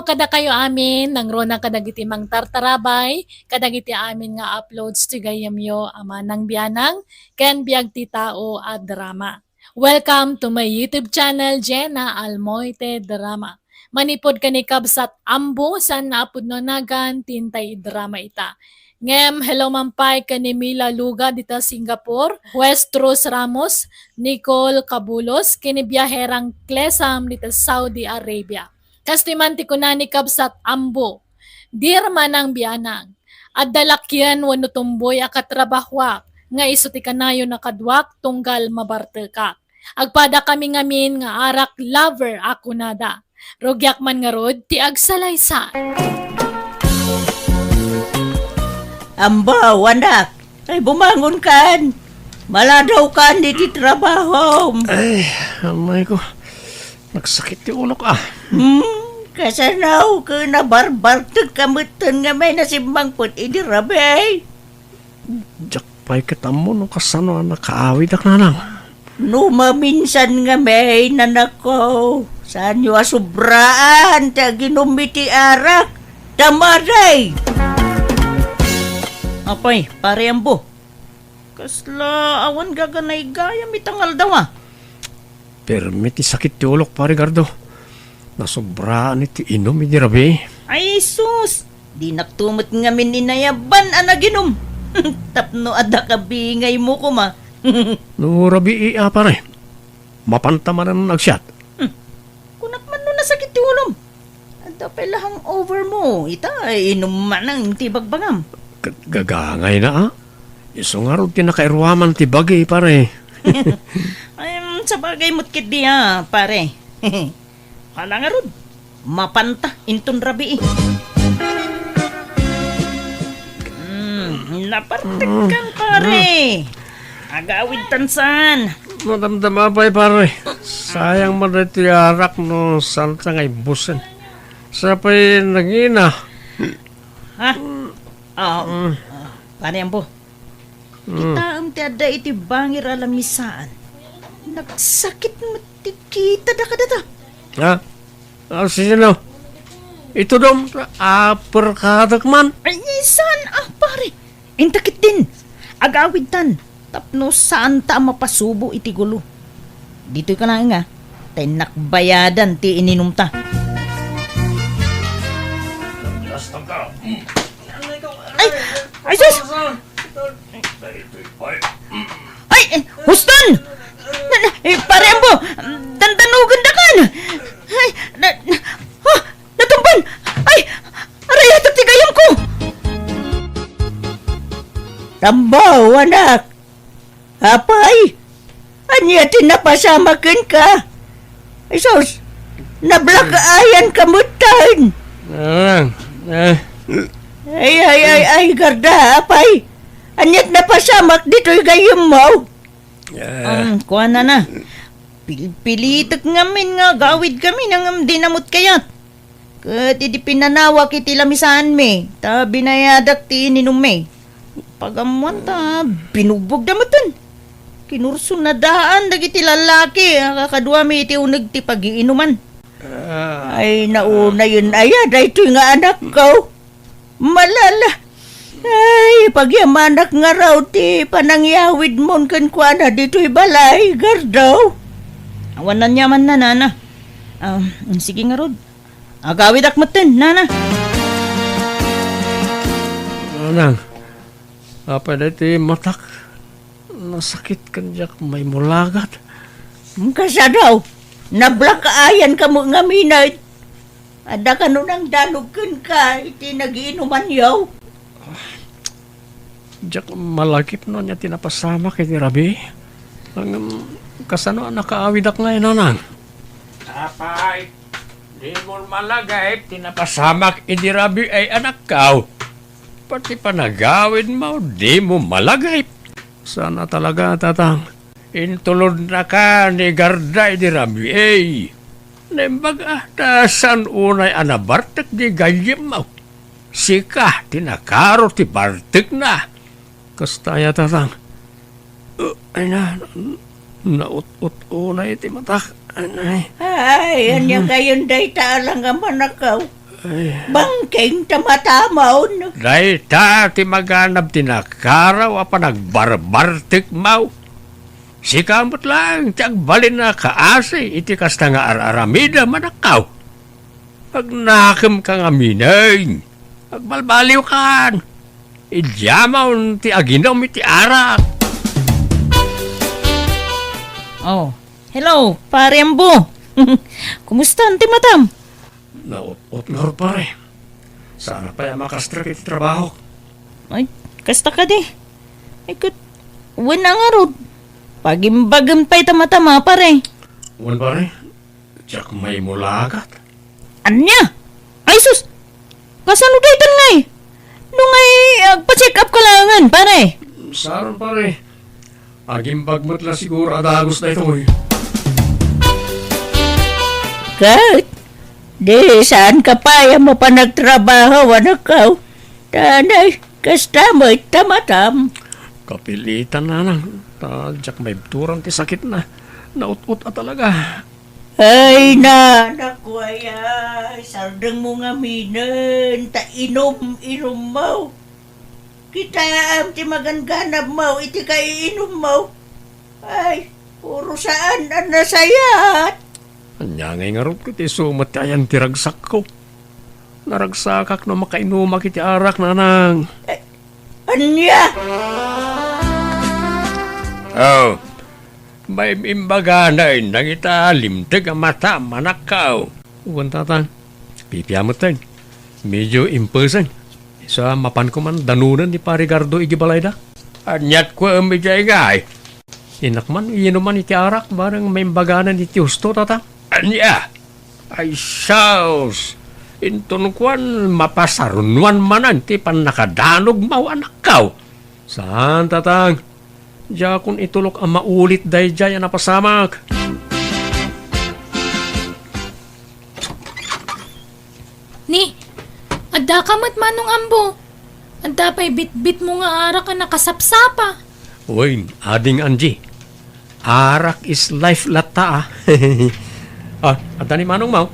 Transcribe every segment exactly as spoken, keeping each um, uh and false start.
Kadakayo amin, nangruna kadagiti mangtartarabay, kadagiti amin nga uploads ti gayyemyo a manang bianang ken biag ti tao a drama. Welcome to my YouTube channel, Jenna Almoite Drama. Manipud ken ni Kabsat Ambo, saan nga a pudno a nagan ti intay idrama ita. Ngem, hello man pay ken ni Mila Luga dita Singapore, West Rose Ramos, Nicole Cabulos, ken ni Biaherang Klesam dita Saudi Arabia. Kastoy man ti kuna ni Kabsat Ambo, "Dear manang bianang, adda lakien wenno tumboy a katrabahoak nga isu ti kanayon a kaduak tunggal mabartekak. Agpadakami ngamin nga arak lover a kunada. Rugiak man ngarud ti agsalaysay." Ambaw, anak, ay bumangon kan. Maladaw kan iti trabahom. Ay, amay ko. Nagsakit ti ulok, ah. Hmm, kasano ket nabarbartek ka metten nga may nasimmangpet idi rabii? Diak pay ket ammo no kasano a nakaawidak, nanang. No maminsan nga may nanakko, saanyo a sobraan ti aginum iti arak. Tamaday! Apay, Pare Ambo, kasla awan gaganaygayam ita nga aldaw, a? Permi ti sakit ti ulok, Pare Gardo. Nasobraan iti inum idi rabii. Ay, sus! Dinakto met ngamin inayaban a naginum. Tapno adda kabingaymo koma. No rabii a, pare, mapanta manen agsiat. Hmm. Kunak man no nasakit ti ulom. Adda pay la hangover mo. Ita, inum manen ti bagbagam. Ket gagangayna, a? Isu ngarud ti nakairuaman ti bagi, pare. Ay, mm, sabagay met ketdi, a, pare. Hala ngarud, mapanta inton rabii. Hmm, nabartekkan, pare. Agawidtan saan. Madamdama pay, pare. Sayang man daytoy arak no saanta nga ibbusen. Sa pay nangina. Ha? Ah, ah, Pare Ambo. Mm. Kitaem ti adda iti bangir a lamisaan. Nagsakit met ti kitada kadata. Ha? Ah, sino? Itudom, aperkadek man? Ay, saan a, pare. Inta ketdin. Agawidtan. Tapno saanta a mapasubo iti gulo. Ditoy ka laeng, a. Ta innak bayadan ti ininumta. Ay! Ay, sus! Ay, eh, huston! Na, na, eh, Pare Ambo, dandanugendakan! Ay, na, na, ah, natumban! Ay, arayatak ti gayamko! Tambaw, anak! Apay, ania ti napasamak kenka? Ay, sus, nablack-eyan ka metten. Ah, eh. Ay, ay, ay, ay, Garda, apay, ania ti napasamak ditoy gayyemmo? Eh. Ang kuanana, pilpilitek ngamin nga agawidkami ngem dina met kayat. Ket idi pinanawak iti lamisaanmi, ta binayadak ti ininummi. Pagammoan ta binugbogda metten. Kinursonadaan dagiti lalaki a kakaduami iti uneg ti pagiinuman. Ah. Ay, naunayen aya daytoy nga anakko. Malala. Ay, pagyamanak ngarud ti panangyawidmon kenkuana ditoy balay, Gardo. Awan aniamanna, nana. Ah, sige ngarud. Agawidak metten, nana. Nanang, apay daytoy matak? Nasakit ken diak maimulagat. Kasano? Nablack-eyan ka met ngamin. Adda kano nangdanog kenka iti nagiinumanyo? Diak malagip no ania ti napasamak iti rabii. Ngem, kasano a nakaawidak ngay, nanang? Apay, dimo malagip ti napasamak idi rabii ay anakko. Pati panagawidmo, dimo malagip. Saan a talaga, tatang. Intulodnaka ni Garda idi rabii. Naimbag a, ta saan unay a nabartek di gayyemmo. Sika ti nakaro ti bartekna. Kasta aya, tatang. Uh, ay na, naut-ut unay ti matak. Ay. Ay, ania kayon dayta a langamanakaw? Ay. Bangkeng ta matamon. Dayta ti maganab ti nakaraw a panagbarbartekmaw. Sika met laeng ti agbalin a kaasi iti kasta nga ar-aramidem, anakkaw. Agnakemka ngamin. Agbalbaliwkan. Idiamon ti aginum iti arak. Oh, hello, Pare Ambo. Kumusta ti matam? Naut-ot ngarud, pare. Saan pay a makastrek iti trabaho. Ay, kasta kadi. Ay, ket, wen a ngarud. Pagimbagem pay ta matam, pare. Wen, pare. Diak maimulagat. Ania? Ay, sus! Kasano daytan ngay? No ngay, agpa-check up ka laengen, pare. Saan, pare. Agimbag met la siguro a dagus daytoy. Ket, di saan ka pay a mapan agtrabaho, anakkaw. Tanay, kasta met ta matam. Kapilitan, nanang. Ta diak maibturan ti sakitna. Naut-ot a talaga. Ay, na, naku, ay, ay, sardengmo ngaminen, ta inum-inummo. Kitaem ti maganganabmo iti kaiinummo. Ay, puro saan a nasayat. Ania ngay ngarud ket isu met ti ayan ti ragsakko. Naragsakak no makainumak iti arak, nanang. Eh, ania? Oh, maimbagana innak ita limteg a matam, anakkaw. Wen, tatang. Pipia metten. Medio impesen. Sa mapan koman danonen ni Pare Gardo iti balayda. Aniat ko, em, idiay ngay. Innak man, inuman iti arak, bareng maimbaganan iti husto, tatang. Ania? Ay, sus! Inton kuan, mapasarunoan manen ti pannakadanogmo, anakkaw. Saan, tatang. Diakon itulok a maulit daydiay a napasamak. Ni, addaka met, Manong Ambo. Adda pay bitbitmo nga arak a nakasapsapa. Wen, Ading Angie. Arak is life latta, ah. Ah, adda ni Manong mo?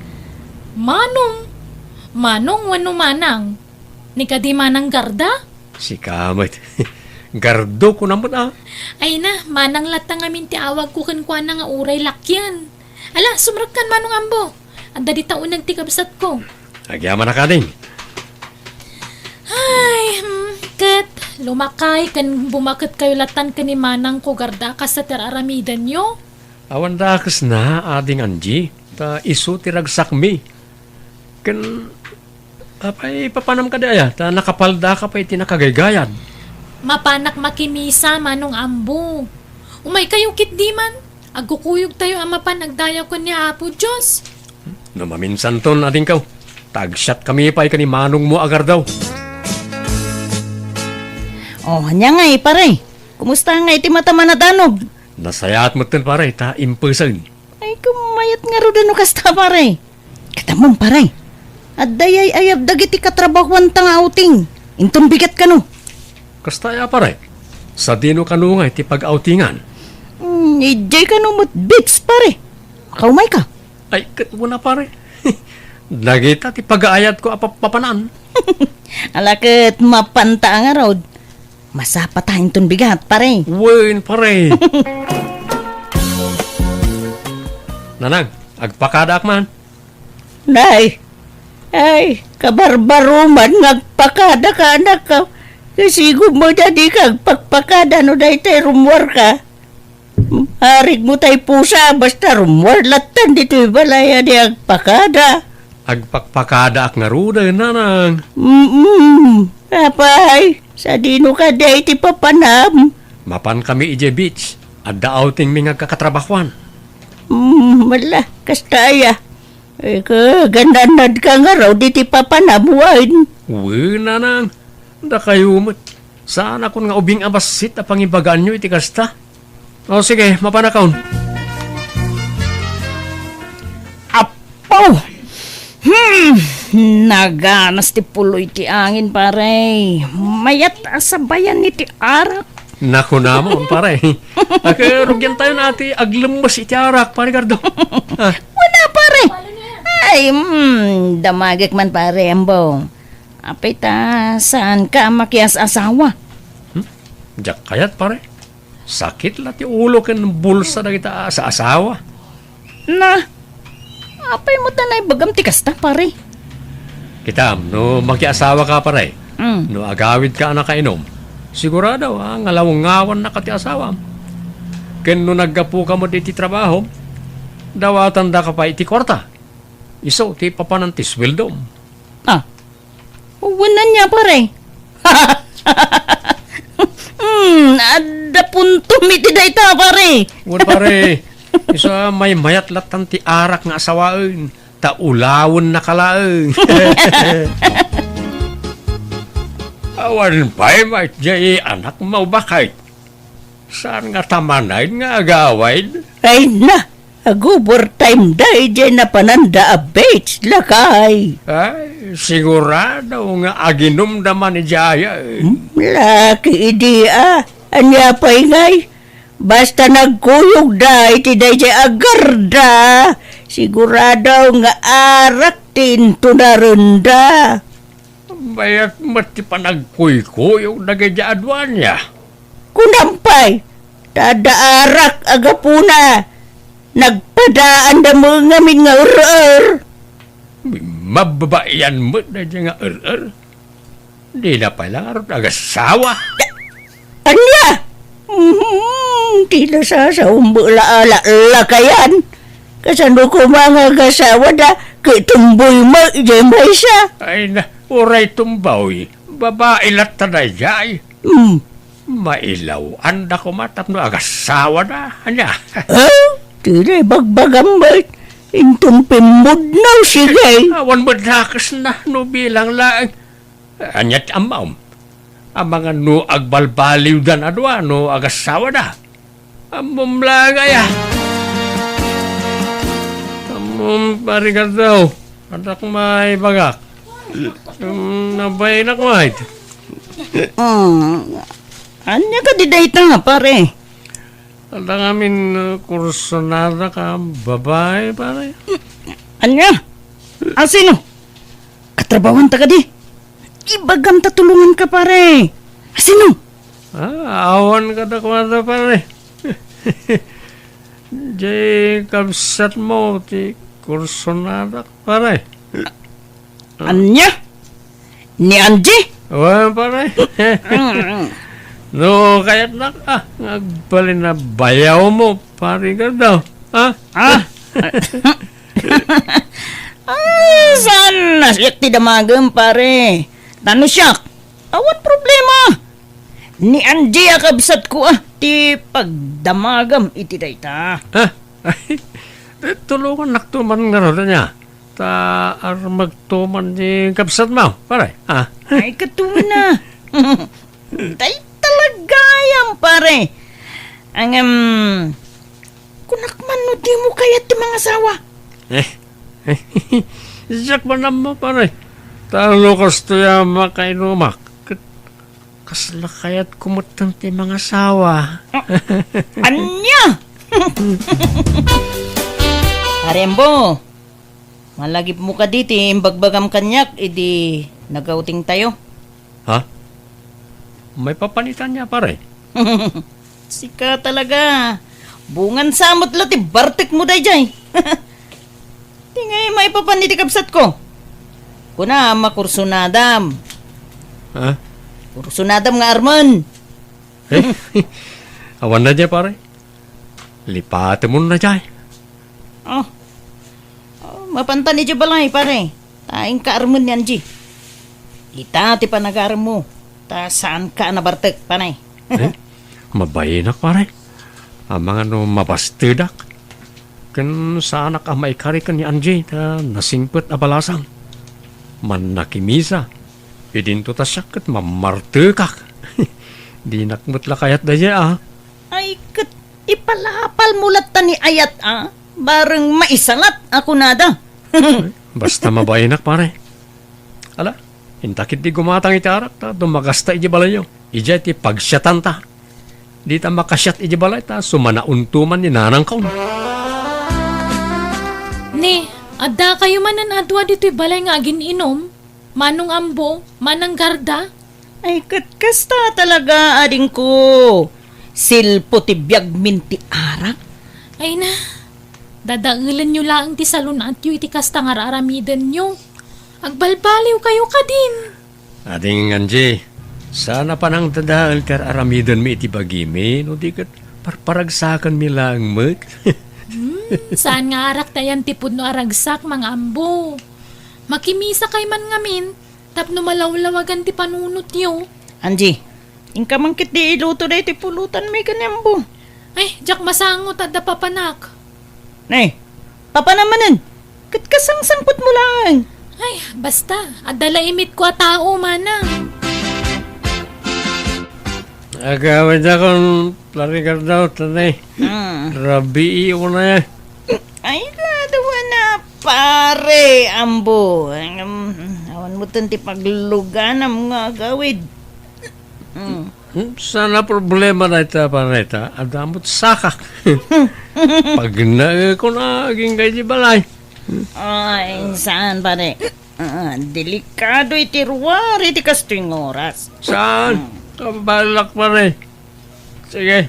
Manong? Manong wenno Manang? Ni kadi Manang Garda? Sika met. Gardo ko na met, ah. Ay na, Manang latta ngamin ti awagko kenkuana nga uray lakien. Ala, sumrekkan, Manong Ambo. Adda dita uneg ti kabsatko. Agyamanak, Ading. Ay, hmm, ket lumakay ken bumaketkayo lattan ken ni Manangko Garda kasta ti ar-aramidenyo? Awan dakesna, Ading Angie, ta isu ti ragsakmi. Ken, apay, papanam kadi aya, ta nakapaldaka pay iti nakagaygayad. Mapanak makimisa, Manong Ambo. Umaykayo ketdi man. Agkukuyogtayo a mapan agdayawken ni Apo Dios. No maminsanton, adingko, ta agsiatkami pay ken ni Manongmo a Gardaw. Oh, ania ngay, pare? Kumusta ngay ti matam a nadanog? Nasayaat metten, pare, ta impesen. Ay, kumayat ngarud no kasta, pare. Ket ammom, pare, adda ay-ayab dagiti katrabahuanta nga outing. Inton bigat kano. Kasta aya, pare? Sadino kano nga iti pag-outingan? Hmm, idiay kano met beach, pare. Makaumayka. Ay, ket wen a, pare. Dagita ti pagaayatko a pap-, papanan. Ala ket mapanta a ngarud. Masapata inton bigat, pare. Wen, pare. Nanang, agpakadaak man. Nay, ay, kabarbaroman nga agpakada ka, anak, ka. Kasigom met a dika agpakpakada no daytay rummuarka. Arigmo tay pusa, basta rummuar lattan ditoy balay a di agpakada. Agpakpakadaak ngaruden, nanang. Mm-mm. Apay, sadino kadi ti papanam? Mapankami idiay beach. Adda outingmi nga agkakatrabahuan. Mm, ala, kasta aya. Eh, kagananad ka ngarud iti papanam wen? Wen, nanang. Dakayo met. Saanakon nga ubing a bassit a pangibagaanyo iti kasta. O, sige, mapanakon. Apo! Hmm! Naganas ti puloy ti angin, pare. Mayat a sabayan iti arak. Nakunamon, pare. Aka, rugian tayo na ti aglemmes iti arak, pare Gardo. Ah. Wala, pare. Ah, Ay, mm, damagek man, pare, ammo. Apay ta, saanka a makias-asawa? Hmm? Diak kayat, pare. Sakit la ti ulo ken bulsa dagita a asawa. Na, apay mo ta naibagam ti kasta, pare? Kitam, no makiasawaka, pare, Mm. no agawidka a nakainom, sigurado a ngalawngawanka ti asawam. Ken no naggapuka met iti trabahom, dawatandaka pay iti kuarta. Isu ti papanan ti sueldom. Ah, wen ania, pare? Hmm, adda puntom iti dayta, pare. Wen, pare, isu a maymayat lattan ti arak nga asawaen, ta ulawennaka laeng. Awan pay met diay anak mo, baket. Saan nga ta manen nga agawid? Ay na, ag-overtime da idiay napananda a beach, lakay. Ay, sigurado nga aginumda man idiay. Hmm, laki idi, ah. Ania pay ngay? Basta nagkuyogda iti daydiay agarda, sigurado nga arak ti intunarenda. Mayat met ti panagkuykuyog dagiti aduania. Kunam pay, ta adda arak a gapuna, nagpadaanda met ngamin nga er-er. Mababaian met daydiay nga er-er. Dina pay la ngarud agassawa. Ania? Mhm, ti nasasaom met la a lakayan. Kasano koma nga agasawada, ket tumboy met idiay maysa? Ay na, uray tumboy. Babai latta daydiay. Hmm. Mailaw-anda koma tapno agasawada. Ania? Ah? Ti naibagbagam met. Inton pimmudnaw, sige. Awan met dakesna no bilang laeng. Ania ti ammom? Amangan no agbalbaliwdan a dua no agasawada. Ammom laeng aya. Ammom, pare Gardaw. Addak maibagak. Um, nabainak met. Hmm. Ania kadi dayta, pare? Adda ngamin, uh, kursunada ka babai, pare. Ania? A sino? Katrabahuanta kadi? Ibagam ta tulonganka, pare. A sino? Ah, awan kadakuada, pare. Diay kabsatmo ti kursunadak, pare. Ania? Ni Angie? Wen, pare. Mm. No kayatnak, ah, nga agbalin a bayawmo, pare Gardaw. Ah? Ah? Ah, saan na siak ti damagem, pare? Ta no siak, awan problema. Ni Angie a kabsatko, ah, ti pagdamagam iti dayta. Ah? Tulongannakto man ngarud, ania? Ta armegto man ni kabsatmo, pare. Ah? Ay, katuna. Tay talagayam, pare. Ngem, kunak man no dimo kayat ti mangasawa. Eh, siak man ammo, pare. Ta no kastoy a makainumak, ket kasla kayatko metten ti mangasawa. Ah, ania? Pare Ambo, malagipmo kadi ti imbagbagam kaniak idi nag-outingtayo? Ha? Maipapan ita ania, pare? Sika talaga. Bungan sa met la ti bartekmo daydiay. Ti ngay maipapan iti kabsatko. Kuna, makursunadam. Ha? Kursunadam nga armen. Eh? Awan na dia, pare. Lipatemon na jay. Oh. Oh, mapantan idiay balay, pare. Ta inka armen ni Angie. Ita ti panagaremmo. Ta saanka a nabartek, pare. Eh? Mabainak, pare. Amangan no mabastedak. Ken saanak a maikari ken ni Angie ta nasingpet a balasang. Mannakimisa. Idinto ta siak ket mammartekak. Dinak met la kayat daydiay, a. Ay, ket ipalapalmo latta ni ayat, a. Bareng maisalat a kunada. Basta mabainak, pare. Ala, inta ketdi gumatang iti arak ta dumagasta idiay balayyo. Idiay ti pagsiatanta. Dita makasiat idiay balay ta sumanaonto man ni nanangko. Ni, Addakayo manen a dua ditoy balay nga agin-inom, Manong Ambo, Manang Garda? Ay, ket kasta talaga, adingko. Silpo ti biagmin ti arak. Ay na, dadaelenyo laeng ti salun-atyo iti kasta nga ar-aramidenyo. Agbalbaliwkayo kadin. Ading Angie, saan a panangdadael ti ar-aramidenmi iti bagimi, no di ket parparagsakanmi laeng met. Hmm, saan nga arak ti ayan ti pudno a ragsak, Mang Ambo. Makimisakay man ngamin, tapno malawlawagan ti panunotyo. Angie, inka man ketdi iluto daytoy pulutanmi ken ni Ambo. Ay, diak masango ta adda papanak. Nay, papanam manen. Ket kasangsangpetmo laeng. Ay, basta, adda la imitko a tao, manang. Agawidakon, Pari Garda, tanay. Hmm. Rabii unay. Ay, ladawan na, pare, Ambo. Em, awan mo ti pagluganam nga agawid. Hmm. Hmm, saan a problema dayta, pare, ta adda met sakak. Pagnaekon a agingga iti balay. Ay, saan, pare? Ah, delikado iti ruar iti kastoy nga oras. Saan? Hmm. Kabalak, pare. Sige.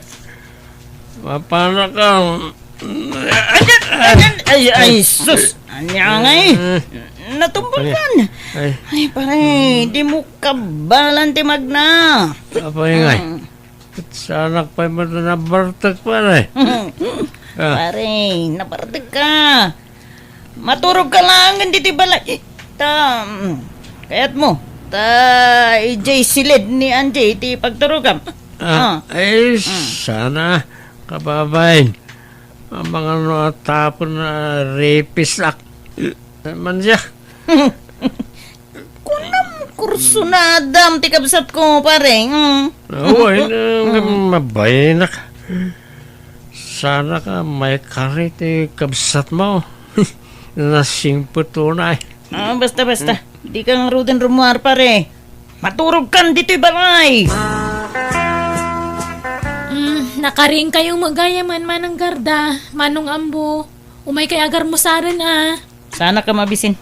Mapanaka. Ay, ay, ay, sus! Ania ngay? Eh. Natumbakan. Ay. Ay, pare, hmm, di mo kabalan ti magna. Apay ngay? Hmm. Saanak pay met a nabartek, pare. Ah. Pare, nabartek ka. Maturog ka laengen ditoy balay. Ta, mm, kayat mo. Ta, idiay silid ni Angie iti pagturogam. Ah, ah. Ay, mm, sana, kababain. Amangan no a tapon a ripisak. Man siya. Kunam, kursunadam ti kabsatko, pare. Mm. Awan, mm, mabayanak. Sana ka maikari ti kabsatmo. Nasingpet unay. Ah, basta, basta. Mm. Di ka ngaruden rummuar, pare. Maturog kan ditoy balay. Mm, nakariingkayo met gayamen, Manang Garda, Manong Ambo. Umaykay agarmusaren a. Saanak a mabisin.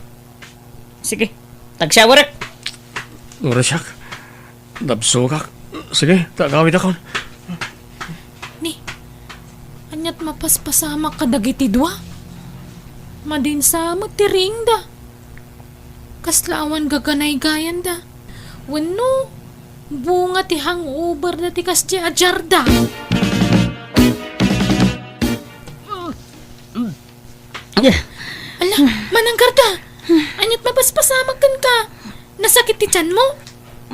Sige, tagshowerek. Ngura siak. Nabsogak. Sige, ta agawidakon. Ni, aniat mapaspasamak kadagiti dua? Madinsa met ti riingda. Kasla awan gaganaygayanda. Wenno, bunga ti hangover da ti kasdi a jarda. Ala, Manang Garda, aniat mapaspasamak kenka? Nasakit ti tianmo?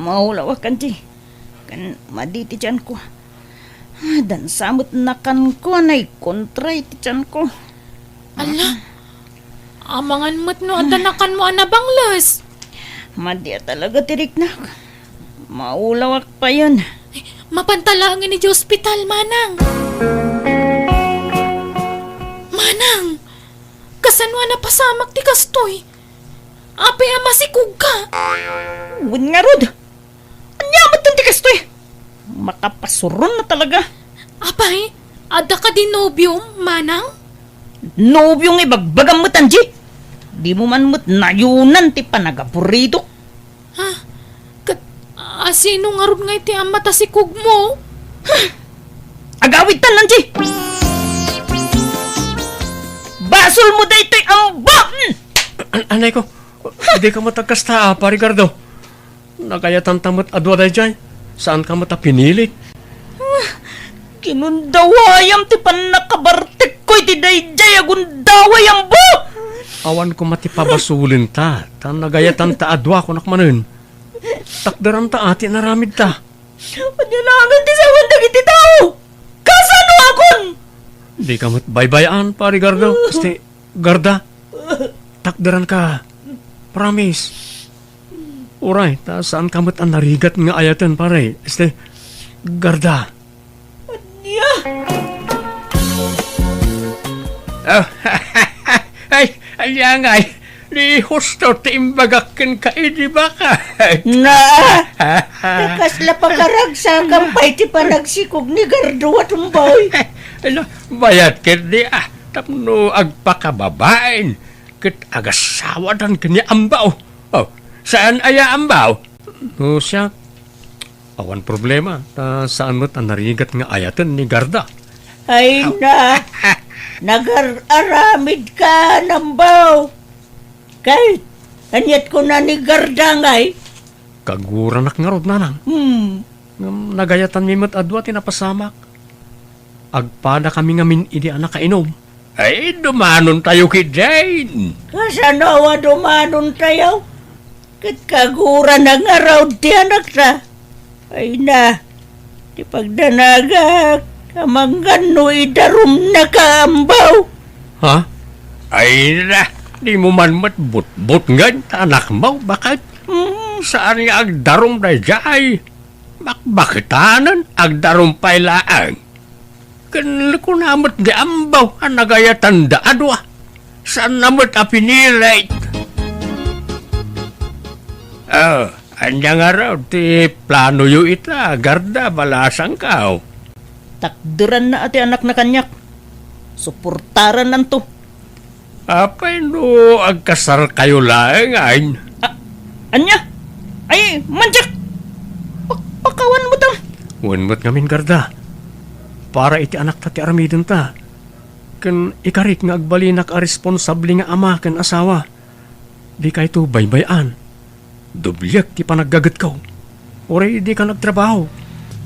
Maulawak, Angie. Ken madi ti tianko. Dansa met nakanko a naikontra iti tianko. Ala, amangan met no adda nakanmo a nabangles. Madi a talaga ti riknak. Maulawak payen. Ay, mapanta laengen iti ospital, Manang. Manang, kasano a napasamak ti kastoy? Apay a masikogka? Wen ngarud. Ania met ti kastoy? Makapasuron na talaga. Apay, adda kadi nobiom, Manang? Nobio nga ibagbagam met, Angie. Dimo man met nayonan ti panagaburidok. Ha? Ket, a, sino ngarud ngay ti ama ta sikogmo? Agawidtan, Angie! Basolmo daytoy, Ambo! An-, anay ko, dika met agkasta, ah, Pari Gardo. Nagayatanta met a dua daydiay. Saanka met a pinili. Ah, kinundawayam ti pannakabartekko iti daydiay a gundaway, Ambo! Awan koma ti pabasolenta, ta nagayatanta a dua, kunak manen. Takderanta a ti inaramidta. Ania laengen ti sawen dagiti tao? Kasanoakon? Dika met baybay-an, Pari Gardo. Asti, Garda, takderanka. Promise. Uray, ta saanka met a narigat nga ayaten, pare. Este, Garda. Ania? Ah, ay, ania ngay? Ni husto ti imbagak kenka idi, baka. Na, kasla pakaragsakan pay ti panagsikog ni Gardo a tumbay. Ala, bayat ketdi, ah, tapno agpakababain. Ket agasawadan ken ni Ambaw. Oh, saan aya Ambaw? No siak, awan problema, ta saan met a narigat nga ayaten ni Garda. Ay na, nagar-aramid ka, Ambaw. Kay, aniat kuna ni Garda ngay? Kaguranak ngarud, nanang. Hmm. Ngem nagayatanmi met a dua ti napasamak. Agpadakami ngamin idi a nakainom. Ay, dumanontayo ketdin. Kasano a dumanontayo? Ket kaguranak ngarud ti anakta. Ay na, ti pagdanagak, amangan no idarumnaka, Ambaw. Ha? Ay na, dimo man met butbutngen ta anakmo, baket? Hmm. Saan nga agdarum daydiay? Bakbaketanen, agdarum pay laeng. Ken kuna met ni Ambaw a nagayatanda a dua. Saanna met a pinilit. Oh, ania ngarud ti planoyo ita, Garda, balasangko? Takderanna a ti anakna kaniak. Suportarannanto. Apay no agkasarkayo laengen? A-, ania? Ay, mandiak! Pa-, pakawan mo ta! Wen met ngamin, Garda. Para iti anakta ti aramidenta. Ken ikarik nga agbalinak a responsable nga ama ken asawa. Dikayto baybay-an. Dobliek ti panaggagetko. Uray dikan agtrabaho.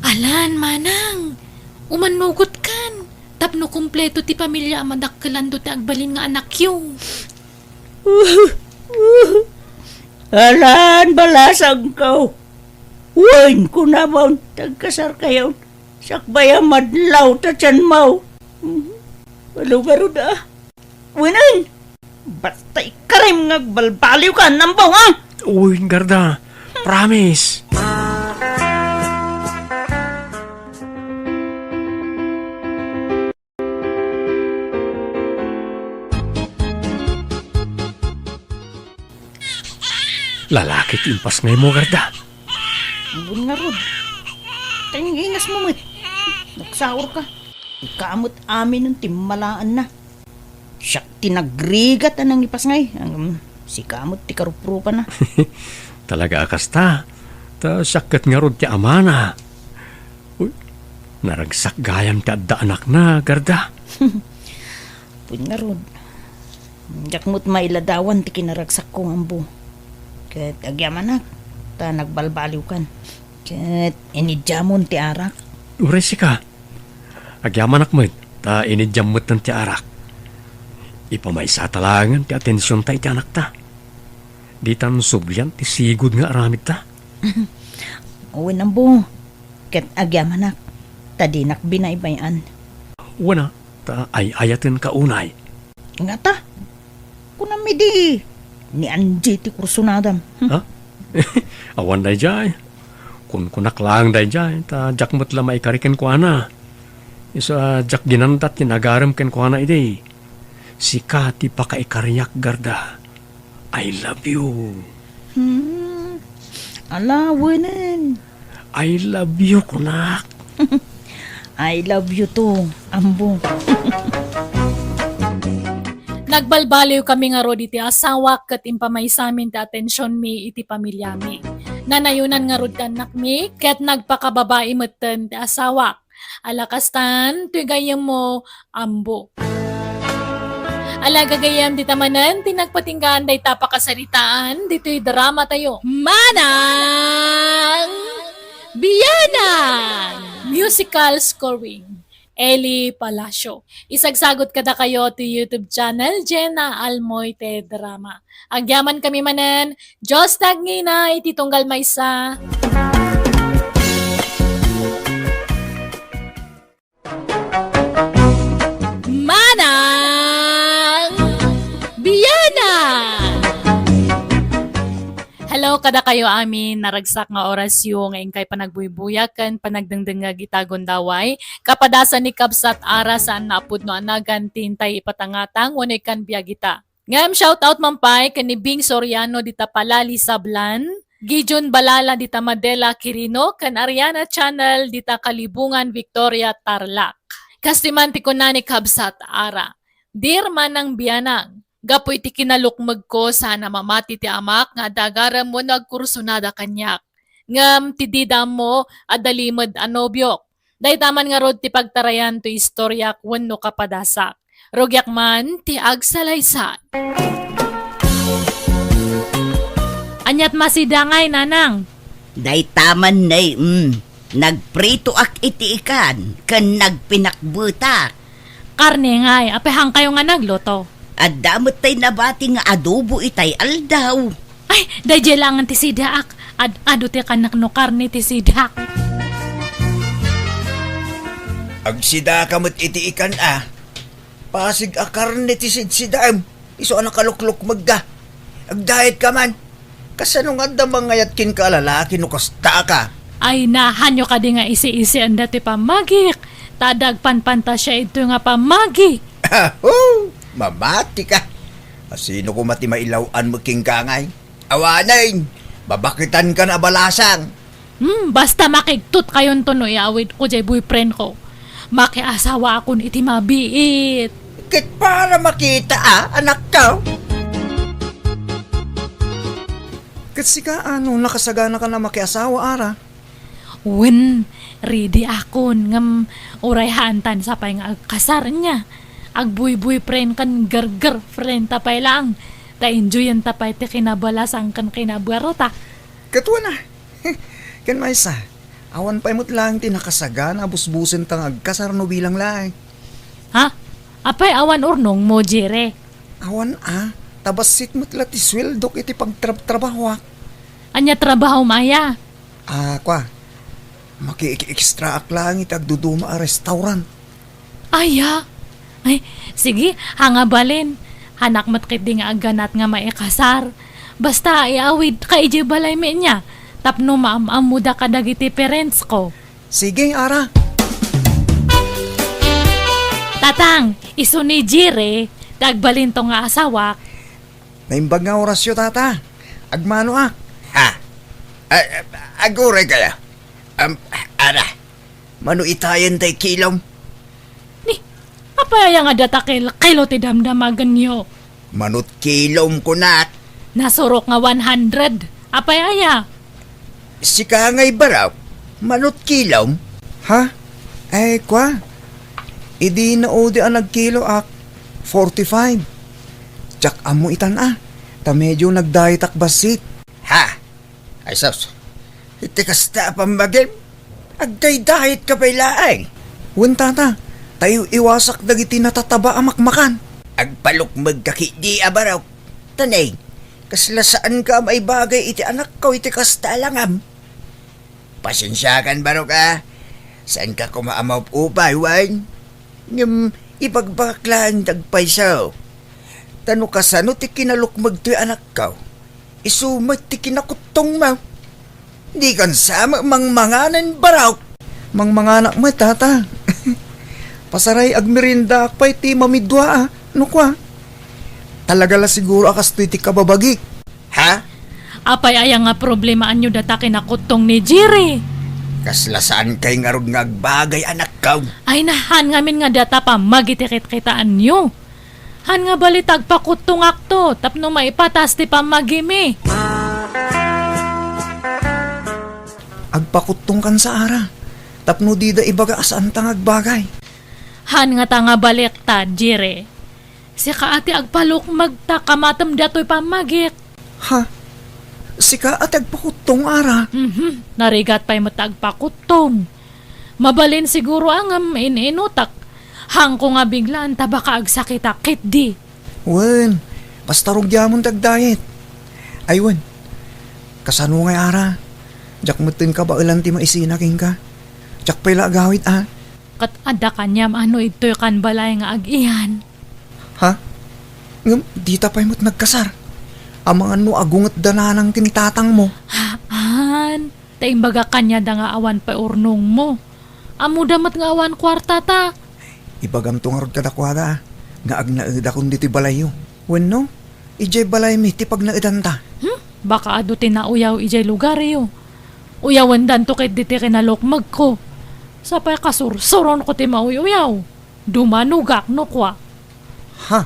Alan, manang, umannugotkan. Tapno kompleto ti pamilia a madakkelanto ti agbalin nga anakyo. Alan, balasangko. Wen, kunamon, tagkasarkayon. Sakbay a madlaw ta tianmo. Malugarod a. Wenen! Basta ikarim nga agbalbaliwka, Ambaw, ha? Uy, Garda. Promise. Lalaki ti impasngaymo, Garda. Ammon ngarud. Taingingasmo met. Nagsaurka. Ika met amin ti malaanna. Siak ti nagrigat a nangipasngay. Ngem sika met ti karuprupana. Talaga a kasta. Ta siak ket ngarud ti amana. Uy, naragsak gayam ti adda anakna, Garda. Ammon ngarud. Diak met mailadawan ti kinaragsakko nga ammo. Ket agyamanak, ta nagbalbaliwkan. Ket inidiamon ti arak. Uray sika. Agyamanak met, ta inidiam metten ti arak. Ipamaysata laengen ti atensionta iti anakta. Ditan sublian ti sigud nga aramidta. Wen, ammo. Ket agyamanak, ta dinak binaybay-an. Wen a, ta ay-ayatenka unay. Ngata? Kunam idi, ni Angie ti kursunadam. Hmm? Ha? Awan daydiay. Kunkunak laeng daydiay, ta diak met la maikari kenkuana. Isu a diak ginandat ti nagarem kenkuana idi. Sika ti pakaikariak, Garda. I love you. Hmm. Ala, wenen. I love you, kunak. I love you too, ammo. Nagbalbaliw kami ngarud iti asawak ket impamaysamin ti atensionmi iti pamiliami. Nanayonan ngarud ti annakmi ket nagpakababai metten ti asawak. Ala kastan, toy gayyemmo, ammo. Ala gagayyem, dita manen ti nagpatinggaan dayta pakasaritaan ditoy dramatayo. Manang Bianang! Musical scoring, Eli Palacio. Isagsagot kadakayo ti YouTube channel, Jenna Almoite Drama. Agyamankami manen, Dios ti agngina iti tunggal maysa. Manang Bianang! Hello kadakayo amin, naragsak nga orasyo nga inkay panagbuybuyak ken panagdengdengngeg ita gundaway. Kapadasan ni Kabsat Ara, saan nga a pudno a nagan ti intay ipatangatang wenno ikkan biag ita. Ngem shout out man pay ken ni Bing Soriano dita Palali, Sablan, Gideon Balala dita Madela, Quirino, ken Ariana Channel dita Kalibungan, Victoria, Tarlac. Kastoy man ti kuna ni Kabsat Ara, Dear Manang Bianang, Gapu iti kinalukmegko, saan a mamati ti amak nga adda agarem wenno agkursunada kaniak. Ngem ti dida ammo, adda limed a nobiok. Dayta man ngarud ti pagtarayan toy istoriak wenno kapadasak. Rugiak man ti agsalaysay. Aniat masidangay, nanang? Dayta man, nay, mm. Nagpritoak iti ikan ken nagpinakbetak. Karne ngay, apay haankayo nga nagluto? Adda met tay nabati nga adobo itay aldaw. Ay, daydiay laengen ti sidaak. Ad-adu ti kanak no karne ti sidaak. Agsidaka met iti ikan a. Pasig a karne ti sidsidaem. Isu a nakaluklukmegka. Agdiet ka man. Kasano nga adda mangayat kenka a lalaki no kasta ka? Ay, nahanyo kadi nga isi-isianda ti pammagik. Ta adda agpanpantasia idtoy nga pammagi. Aho! Mamati ka. Asino koma ti mailaw-an met kenka ngay? Awanen, babaketan ka na balasang. Hmm, basta makigtot kayonto no iawid ko jay boyfriend ko. Makiasawa akon iti mabiit. Ket para makita a, anak ka. Ket sika, ano, nakasagana ka na makiasawa, ara? Wen, ready akon, ngem uray haantan sapay nga agkasar, nya. Agboy-boyfriend ken girlfriend ta pay laeng. Ta enjoyenta pay ti kinabalasang ken kinabuarta. Ket wen a. Ken maysa, awan pay met laeng ti nakasagana a busbusenta nga agkasar no bilang laeng. Ha? Apay awan urnongmo, Jere? Awan a, ta bassit met la ti sueldok iti pagtrabtrabahoak. Ania trabahom aya? Ah, kua, makieki-extraak laeng iti agduduma a restaurant. Aya? Ay, sige, haan nga balin. Haanak met ketdi nga agganat nga maikasar. Basta iawidka idiay balaymi nia, tapno maam-ammoda kadagiti parents ko. Sige, ara. Tatang, isu ni Jire, ti agbalinto nga asawak. Naimbag nga orasyo, tata. Agmanoak. Ha? A-, aguray kaya? Am, ara, mano itayen tay kilom? Ni, apay aya nga data kel-, kilo ti damdamagenyo? Manot kilom, kunak. Nasurok nga one hundred. Apay aya? Sika ngay barok, manot kilom? Ha? Ay, kua. Idi naudi a nagkiloak, forty-five. Diak ammo itan a, ta medio nagdayetak bassit. Ha? Ay sus, iti kasta a pammagim, agdaydayetka pay laeng. Wen, tata, ta iw-iwasak dagiti natataba a makmakan. Agpalukmegka ketdi a barok. Tanay, kasla saanka a maibagay iti anakko iti kasta a langam. Pasensiakan, barok a. Saanka koma a maupupay, wen? Ngem ibagbagak laeng ti agpayso. Ta no kasano ti kinalukmeg toy anakko, isu met ti kinakuttongmo. Dikan sa met mangmanganen, barok. Mangmanganak met, tata. Pasaray agmeriendaak pay ti mamidua a, no kua. Talaga la siguro a kastoy ti kababagik. Ha? Apay aya nga problemaanyo data kinakuttong ni Jire? Kasla saankay ngarud nga agbagay, anakko. Ay, nahan ngamin nga data pammagi ti kitkitaanyo. Han nga bali ta agpakuttongakto tapno maipatas ti pammagimi. Agpakuttongkan sa ara, tapno dida ibaga a saanta nga agbagay. Han nga ta nga baliktad, Jire. Sika a ti agpalukmeg ta kamatem datoy pammagik. Ha? Sika a ti agpakuttong, ara? Mhm. Narigat pay met ta agpakuttong. Mabalin siguro a ngem in-inutak. Hangko nga biglaan ta baka agsakitak ketdi. Wen, basta rugiamon ti agdayet. Ay wen, kasano ngay ara? Diak metten kabaelan ti maisina kenka. Diak pay la agawid a. Ket adda kaniam a no idtoy kan balay nga ag-iyan. Ha? Ngem dita pay met nagkasar? Amangan no agungetda nanang ken tatangmo. Haan, ta imbagak kaniada nga awan pay urnongmo. Ammoda met nga awan kuartata. Ibagamto ngarud kadakuada nga agnaedakon ditoy balayyo. Wenno, idiay balaymi ti pagnaedanta. Hmm? Baka adu ti nauyaw idiay lugaryo. Uyawendanto ketdi ti kinalukmegko. Sapay kasursuronko ti mauy-uyaw. Dumanogak no kua. Ha?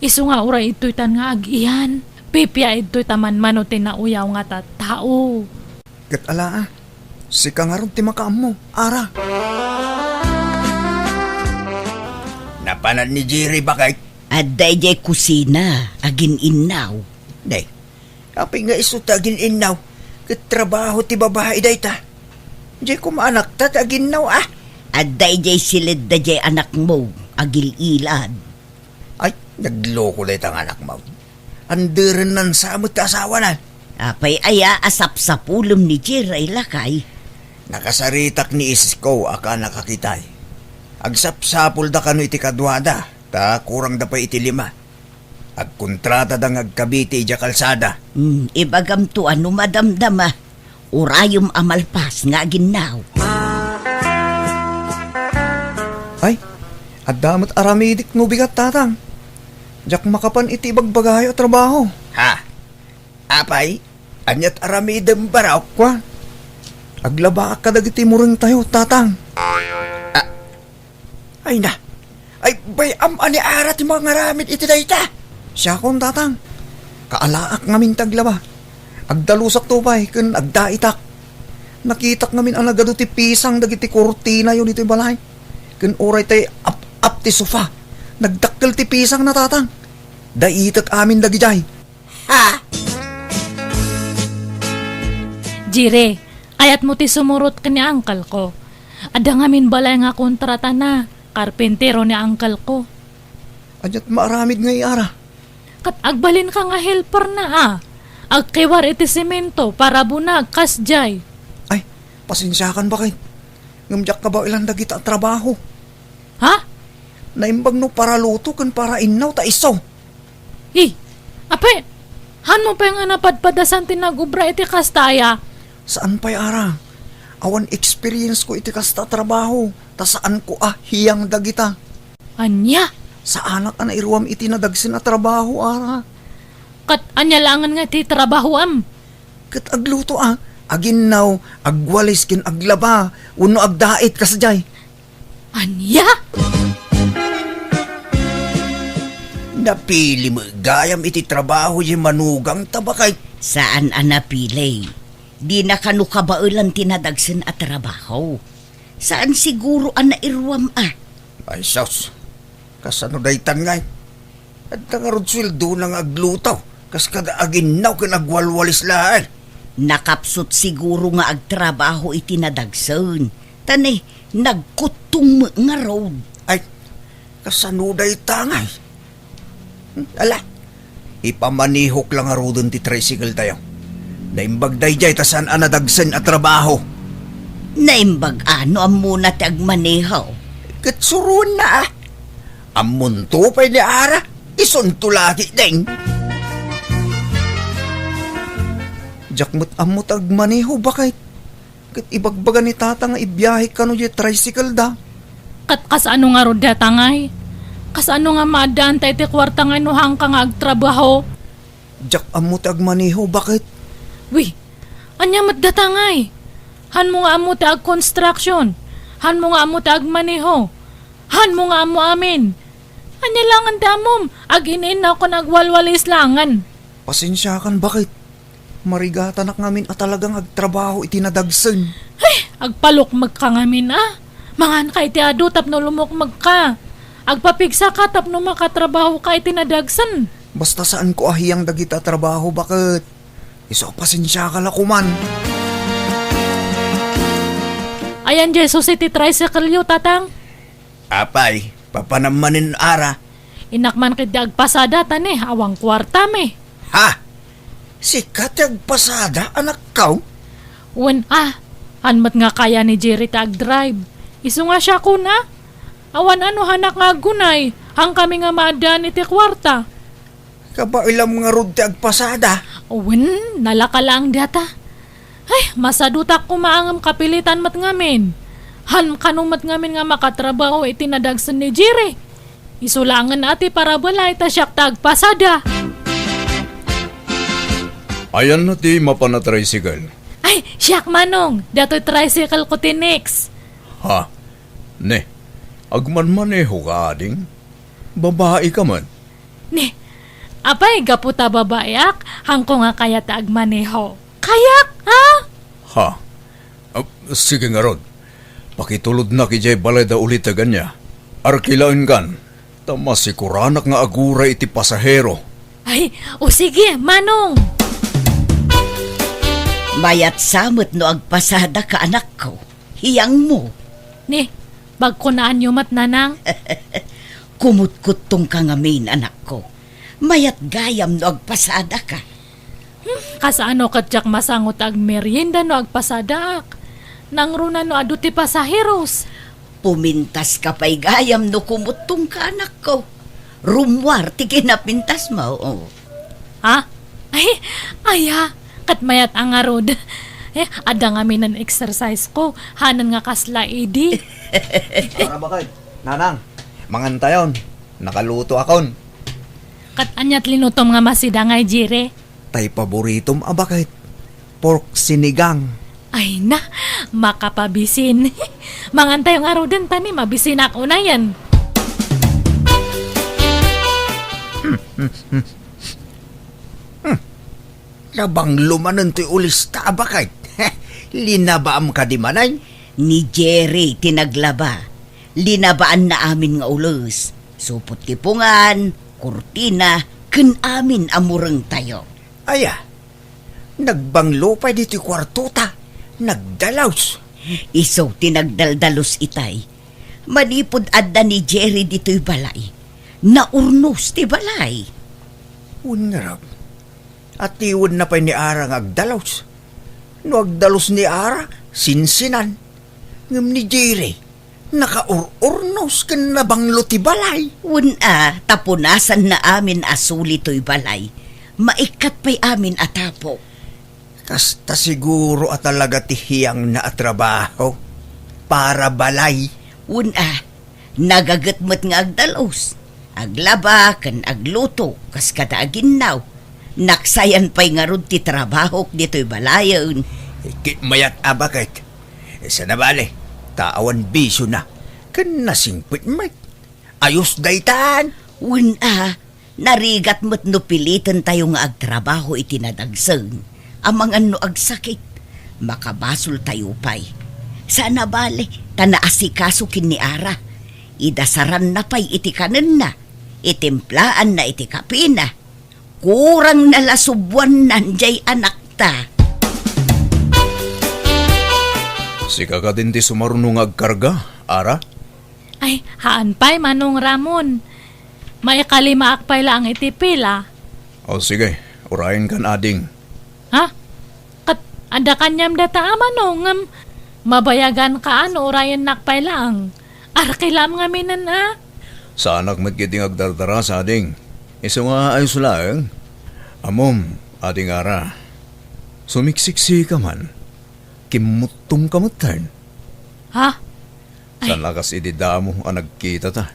Isu nga uray ittoytan nga agiyan, pipia ittoy ta manmano ti nauyaw nga tattao. Ket ala, a, sika ngarud ti makaammo, Ara. Napanan ni Jerry, baket? Adda idiay kusina, agin-innaw. Nay, apay nga isu ti agin-innaw? Ket trabaho ti babai dayta. Diay koma anakta ti aginnaw, a? Adda idiay siledda diay anakmo, agil-ilad. Ay, nagloko dayta nga anakmo. Anderenna sa met ti asawana. Apay aya a sapsapulem ni Jerry, lakay? Nakasaritak ni Isko a kannakakitay. Agsapsapulda kano iti kaduada, ta kurangda pay iti lima. Agkontratada nga agkabiti idiay kalsada. Hmm, ibagamto a no madamdama, urayem a malpas nga aginnaw. Ay, adda met aramidik no bigat, Tatang. Diak makapan iti ibagbagayo a trabaho. Ha? Apay, aniat aramidem, barok? Kua, aglabaak kadagiti murengtayo, Tatang. Ah, ay na. Ay, bay-am a ni Ara ti mangaramid iti dayta. Siakon, Tatang. Kaalaak ngamin ti aglaba. Agdalusakto pay ken agdaitak. Nakitak ngamin a nagadu ti pisang dagiti kurtinayo ditoy balay. Ken uray tay ap-ap ti sofa, nagdakkel ti pisangna, Tatang. Daitek amin dagidiay. Ha? Jire, kayatmo ti sumurot ken ni uncle ko. Adda ngamin balay nga kontratana, karpentero ni uncle ko. Aniat maaramid ngay, Ara? Ket agbalinka nga helperna, a. Agkiwar iti semento, parabunag, kasdiay. Ay, pasensiakan, baket. Ngem diak kabaelan dagita a trabaho. Ha? Naimbag no paraluto ken parainnaw ta isu. Ih, apay, hanmo pay nga napadpadasan ti nagubra iti kasta aya? Saan pay, Ara. Awan experience ko iti kasta a trabaho, ta saanko a hiyang dagita. Ania? Saanak a nairuam iti nadagsen a trabaho, Ara. Ket ania laengen nga ti trabahoam? Ket agluto a, aginnaw, agwalis ken aglaba, wenno agdait kasdiay. Ania? Napili met gayam iti trabaho diay manugangta, baket? Saan a napili. Dina kano kabaelan ti nadagsen a trabaho. Saan siguro a nairuam a. Ay, sus. Kasano daytan ngay? Adda ngarud sueldona nga agluto, kas kada aginnaw ken agwalwalis laeng. Nakapsut siguro nga agtrabaho iti nadagsen, ta ne, nagkuttong met ngarud. Ay, kasano dayta ngay? Hmm, ala, ipamanehok la ngaruden ti tricycle tayo. Naimbag daydiay ta saan a nadagsen a trabaho. Naimbag a no ammona ti agmaneho. Ket suroenna a. Ammonto pay ni Ara, isunto lagi, deng. Diak met ammo ti agmaneho, baket. Ket ibagbaga ni Tata nga ibiahe kano diay tricycle da. Ket kasano ngarud dayta ngay? Kasano nga maaddaanta iti kuarta ngay no haanka nga agtrabaho? Diak ammo ti agmaneho, baket. Wi, ania met dayta ngay? Hanmo nga ammo ti agconstruction? Hanmo nga ammo ti agmaneho? Hanmo nga ammo amin? Ania laengen ti ammom? Agin-innaw ken agwalwalis laengen. Pasensiakan, baket. Marigatanak ngamin a talaga nga agtrabaho iti nadagsen. Ay, agpalukmegka ngamin a. Manganka iti adu tapno lumukmegka. Agpapigsaka tapno makatrabahoka iti nadagsen. Basta saanko a hiyang dagita a trabaho, baket. Isu a pasensiaka la koman. Ayan diay susi ti tricycle-yo, Tatang. Apay, papanam manen, Ara? Innak man ketdi agpasada ta ne, awan kuartam. Ha? Sika ti agpasada, anakko? Wen a, han met nga kaya ni Jerry ti agdrive. Isu nga siakon a. Awan a no hanak nga aggunay, haankami nga maaddaan iti kuarta. Kabaelam ngarud ti agpasada? Wen, nalaka laeng dayta. Ay, masadutak koma ngem kapilitan met ngamin. Han kano met ngamin nga makatrabaho iti nadagsen ni Jerry. Isu laengen a ti parabalay ta siak ti agpasada. Ayanna ti mapan a tricycle? Ay, siak, Manong. Datoy tricycle ko ti next. Ha? Ne, agmanmaneho ka, ading? Babai ka man? Ni, apay, gapu ta babaeak, haanko nga kayat a agmaneho. Kayak, ha? Ha? Ah, sige ngarud. Pakitulodnak idiay balayda uliteg ania. Arkilaenkan, ta masikuranak nga aguray iti pasahero. Ay, o sige, Manong. Mayat sa met no agpasadaka, anakko. Hiyangmo. Ni, pagkunaanyo met, Nanang. Kumutkuttongka ngamin, anakko. Mayat gayam no agpasadaka. Hmm, kasano ket diak masango ti agmerienda no agpasadaak? Nangruna no adu ti pasaheros. Pumintaska pay gayam no kumuttongka, anakko. Rummuar ti kinapintasmo. Ha? Ay, aya, ket mayat a ngarud. Eh, adda ngamin exercise ko, hanan nga kasla idi. Para bakit? Nanang, mangantayon. Nakalutoakon. Ket ania ti linutom nga masidang, Jere? Tay paboritom a baket, pork sinigang. Ay na, makapabisin. Mangantayo ngaruden ta ni mabisinak unayen. Nabanglo manen ti ulista a baket. Linabaam kadi manen? Ni Jerry ti naglaba. Linabaanna amin nga ules. Supot ti pungan, kurtina, ken amin a murengtayo. Aya, nagbanglo pay ditoy kuartota. Nagdalus. Isu ti nagdaldalus itay. Manipud adda ni Jerry ditoy balay, naurnos ti balay. Wen ngarud, atiwenna pay ni Ara nga agdalus. No agdalus ni Ara, sinsinan. Ngem ni Jerry, nakaur-urnos ken nabanglo ti balay. Wen a, ta punasanna amin a suli toy balay. Maikkat pay amin a tapo. Kasta siguro a talaga ti hiyangna a trabaho para balay. Wen a, nagaget met nga agdalus, aglaba ken agluto kas kada aginnaw. Naksayan pay ngarud ti trabahok ditoy balayen. Ket mayat a baket. Sana bale, ta awan bisiona. Ken nasingpet met. Ayos daytan. Wen a, narigat met no pilitentayo nga agtrabaho iti nadagsen, amangan no agsakit, makabasoltayo pay. Sana bale, ta naasikaso ken ni Ara. Idasaranna pay iti kanenna, itimplaanna iti kapina. Kurangna la subuannan jay anakta. Sika kadin ti sumaruno nga agkarga, Ara? Ay, haan pay, Manong Ramon. Maikalimaak pay laeng iti pila. O, sige, urayenkan, ading. Ha? Ket adda kaniam dayta a Manong, ngem mabayaganka a no urayennak pay laeng. Arkilam ngaminen a. Saanak met ketdi nga agdardarasa, ading. Isu nga ayos laeng. Ammom, ading Ara. Sumiksiksika man. Kimmuttongka metten. Ha? Ay. Saan a kas idi damo a nagkitata.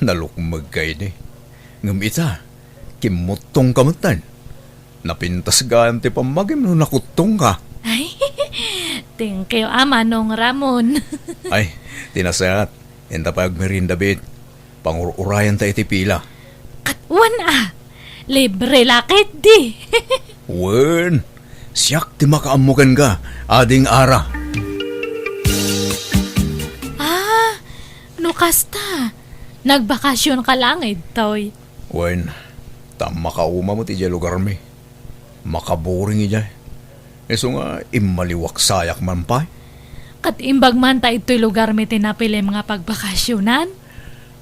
Nalukmegka idi. Ngem ita, kimmuttongka metten. Napintas gayam ti pammagim no nakuttongka. Ay, thank you, a Manong Ramon. Ay, ti nasayaat, inta pay agmerienda, Bit. Pangur-urayanta iti pila. Ket wen a, libre la ketdi. Wen, siak ti makaammo kenka, ading Ara. Ah, no kasta, nagbakasionka laeng ditoy. Wen, ta makauma met idiay lugarmi. Makaboring idiay. Isu nga immaliwak sayak man pay. Ket imbag man ta ditoy lugarmi ti napilim nga pagbakasionan?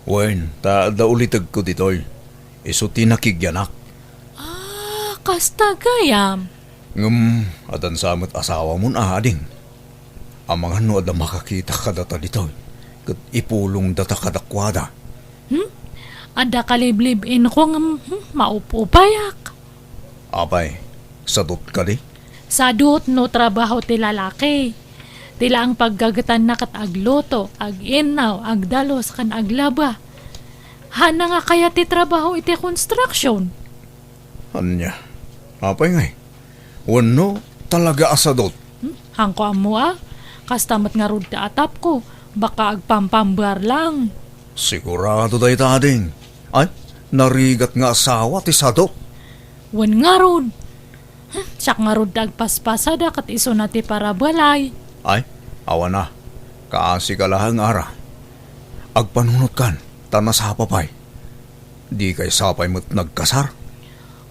Wen, ta adda ulitegko ditoy. Isu ti nakigyanak. Ah, kasta gayam. Ngem, adda sa met asawamon a, ading. Amangan no adda makakita kadata ditoy, ket ipulongdata kadakuada. Hmm? Adda kaliblib-inko ngem, hmm, maup-upayak. Apay, sadot kadi? Sadot no trabaho ti lalaki. Ti laeng paggagetanna ket agluto, ag-innaw, agdalus, ken aglaba. Haanna nga kayat ti trabaho iti construction. Ania? Apay ngay? Wenno, talaga a sadot? Hmm? Haanko ammo a. Kasta met ngarud ti atapko. Baka agpampambar lang. Sigurado dayta, ading. Ay, Narigat nga asawa ti sadot. Wen ngarud. Hmm, siak ngarud ti agpaspasada ket isuna ti parabalay. Ay, awan a. Kaasi ka laeng, Ara. Agpanunotkan, ta nasapa pay. Dikay sapay met nagkasar?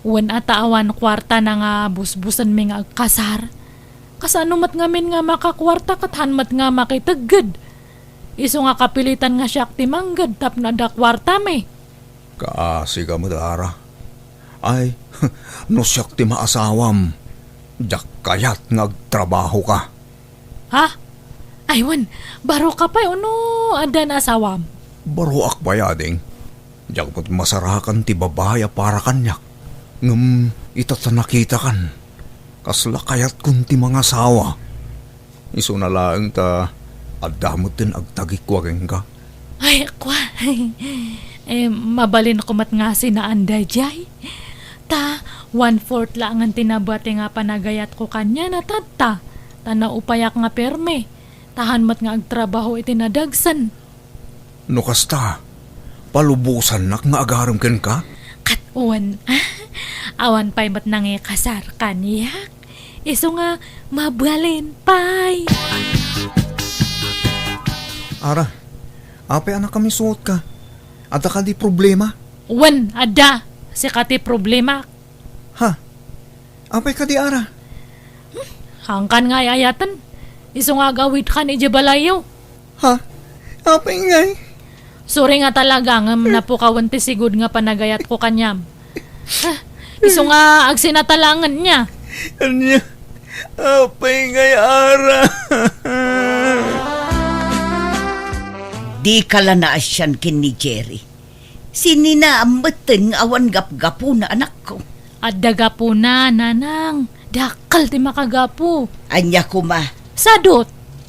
Wen a ta awan kuartana nga busbusenmi nga agkasar. Kasano met ngamin nga makakuarta ket han met nga makitegged? Isu nga kapilitan nga siak ti mangged tapno adda kuartami. Kaasi ka met, Ara. Ay, no siak ti maasawam, diak kayat nga agtrabaho ka. Ha? Ay, wen, baro ka pay, ono addan asawam? Baroak pay, ading. Diak met masarakan ti babai a para kaniak. Ngem ita ta nakitakan, kasla kayatkon ti mangasawa. Isuna laeng ta adda metten agtagikua kenka. Ay, kua. Eh, mabalinko met nga sinaan daydiay. Ta, one-fourth laengen ti nabati nga panagayatko kaniana tatta. Ta naupayak nga permi. Ta han met nga agtrabaho iti nadagsen. No kasta, palubosannak nga agarem kenka? Ket wen, awan pay met nangikasar kaniak. Isu nga mabalin pay. Ara, apay a nakamisuotka? Adda kadi problema? Wen, adda. Sika ti problema. Ha? Apay kadi, Ara? Hmm, hangkan nga ay-ayaten. Isu nga agawidkan idiay balayyo. Ha? Apay ngay? Sorry nga talaga ngem napukawen ti sigud nga panagayatko kaniam. Ha, isu nga agsinatalaengen niya. Ania? Apay ngay, Ara? Dika la naasian ken ni Jerry. Sinina metten nga awan gapgapuna, anakko? Adda gapuna, nanang. Dakkel ti makagapu. Ania koma? Sadot.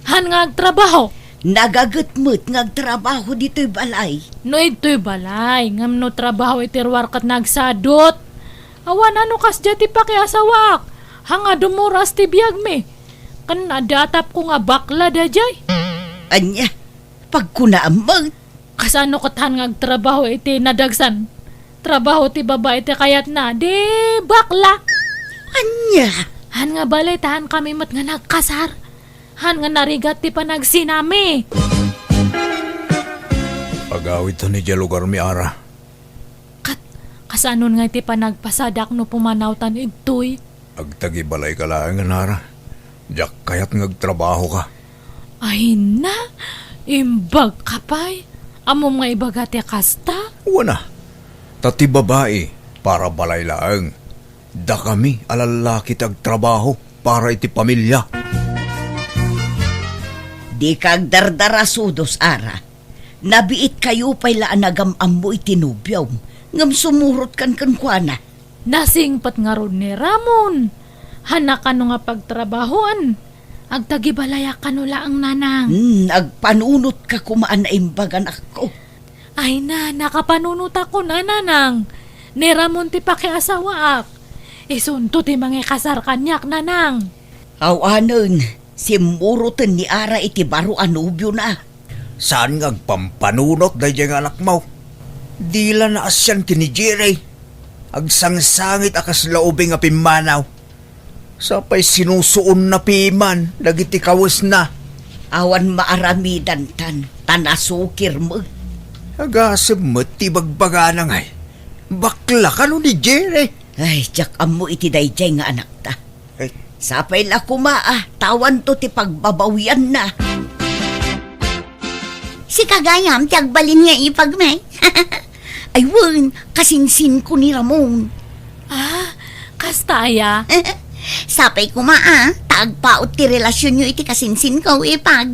Han nga agtrabaho. Nagaget met nga agtrabaho ditoy balay. No idtoy balay, ngem no trabaho iti ruar ket nagsadot. Awan a no kasdiay ti pakiasawaak. Hanga dumuras ti biagmi. Ken adda atapko nga bakla daydiay. Ania? Pagkunaam met. Kasano ket han nga agtrabaho iti nadagsan? Trabaho ti babai ti kayatna, di bakla. Ania? Han nga bale ta han kami met nga nagkasar. Han nga narigat ti panagsinami. Agawidtan idiay lugarmi, Ara. Ket, kasanon nga iti panagpasadak no pumanawtan idtoy? Agtagibalay ka laengen, Ara. Diak kayat nga agtrabaho ka. Ay na, imbag ka pay. Ammom nga ibaga ti kasta? Wen a. Ta ti babai, para balay laeng. Dakami a lallaki ti agtrabaho para iti pamilia. Dika agdardara sudos, Ara. Nabiitkayo pay la a nagam-ammo iti nobiom, ngem sumurotkan kenkuana. Nasingpet ngarud ni Ramon. Hanna kano nga pagtrabahoen. Agtagibalayak kano laeng, nanang. Hmm, agpanunotka koma a naimbag, anakko. Ay na, nakapanunotakon a, nanang. Ni Ramon ti pakiasawaak. Isunto ti mangikasar kaniak, nanang. Awanen, simmuroten ni Ara iti baro a nobiona. Saan nga agpampanunot daydiay nga anakmo? Di la naasian ken ni Jerry. Agsangsangit a kasla ubing a pimmanaw. Sapay sinusuonna piman dagiti kawesna. Awan maaramidantan, ta nasukir met. Agasem met ti ibagbagana ngay. Bakla kano ni Jerry? Ay, diak ammo iti daydiay nga anakta. Ay. Sapay la koma a, ta awanto ti pagbabawianna. Sika gayam ti agbalin nga ipagmi. Ay wen, kasinsinko ni Ramon. Ah, kasta aya? Sapay koma a, ta agpaut ti relasionyo iti kasinsinko, ipag.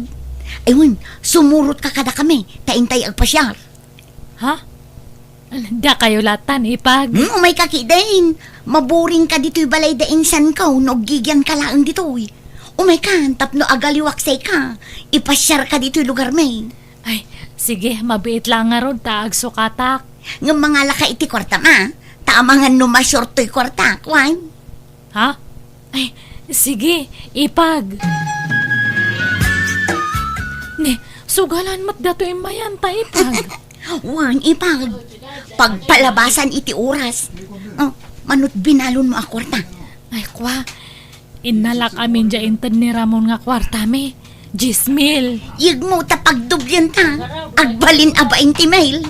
Ay wen, sumurotka kadakami, ta intay agpasiar. Ha? Dakayo latan, ipag? Hmm, umayka ketdin. Maburingka ditoy balay da insanko no aggigianka laeng ditoy. Umaykan tapno agaliwak sika. Ipasiarka ditoy lugarmi. Ay, sige, mabiit la ngarud ta agsukatak. Ngem mangalaka iti kuartam a, ta amangan no masior toy kuartak, wen? Ha? Ay, sige, ipag. Ne, sugalan met datoy immayan ta, ipag. Wen, ipag. Pagpalabasan iti oras. Oh, manut binalonmo a kuarta. Ay, kwa. Innalak amin dia inted ni Ramon nga kuartami. Dies mil. Yegmo ta pagdoblienta. Agbalin a bainte mil.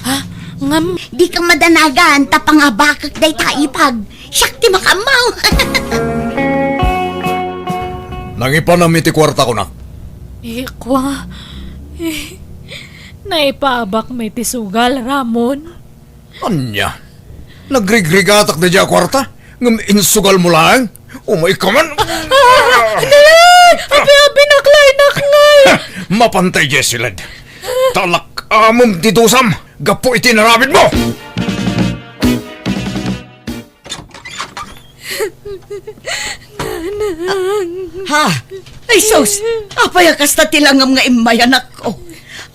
Ha? Ngem? Dika madanagan ta pangabakek dayta ipag. Siak ti makaammo. Nangipanam iti kuarta, kuna. Eh, kwa. Eh, naipaabakmi ti sugal, Ramon. Ania? Nagrigrigatak daydiay a kuarta, ngem insugalmo laeng? Umay ka man! Ah! Dali! Abi-abi, naklainak ngay! Mapantay, Jessilyn. Talak-amem ti dusam gapu iti inaramidmo! Nanang. Ha? Ay, sus! Apay a kasta ti langam nga immay, anakko?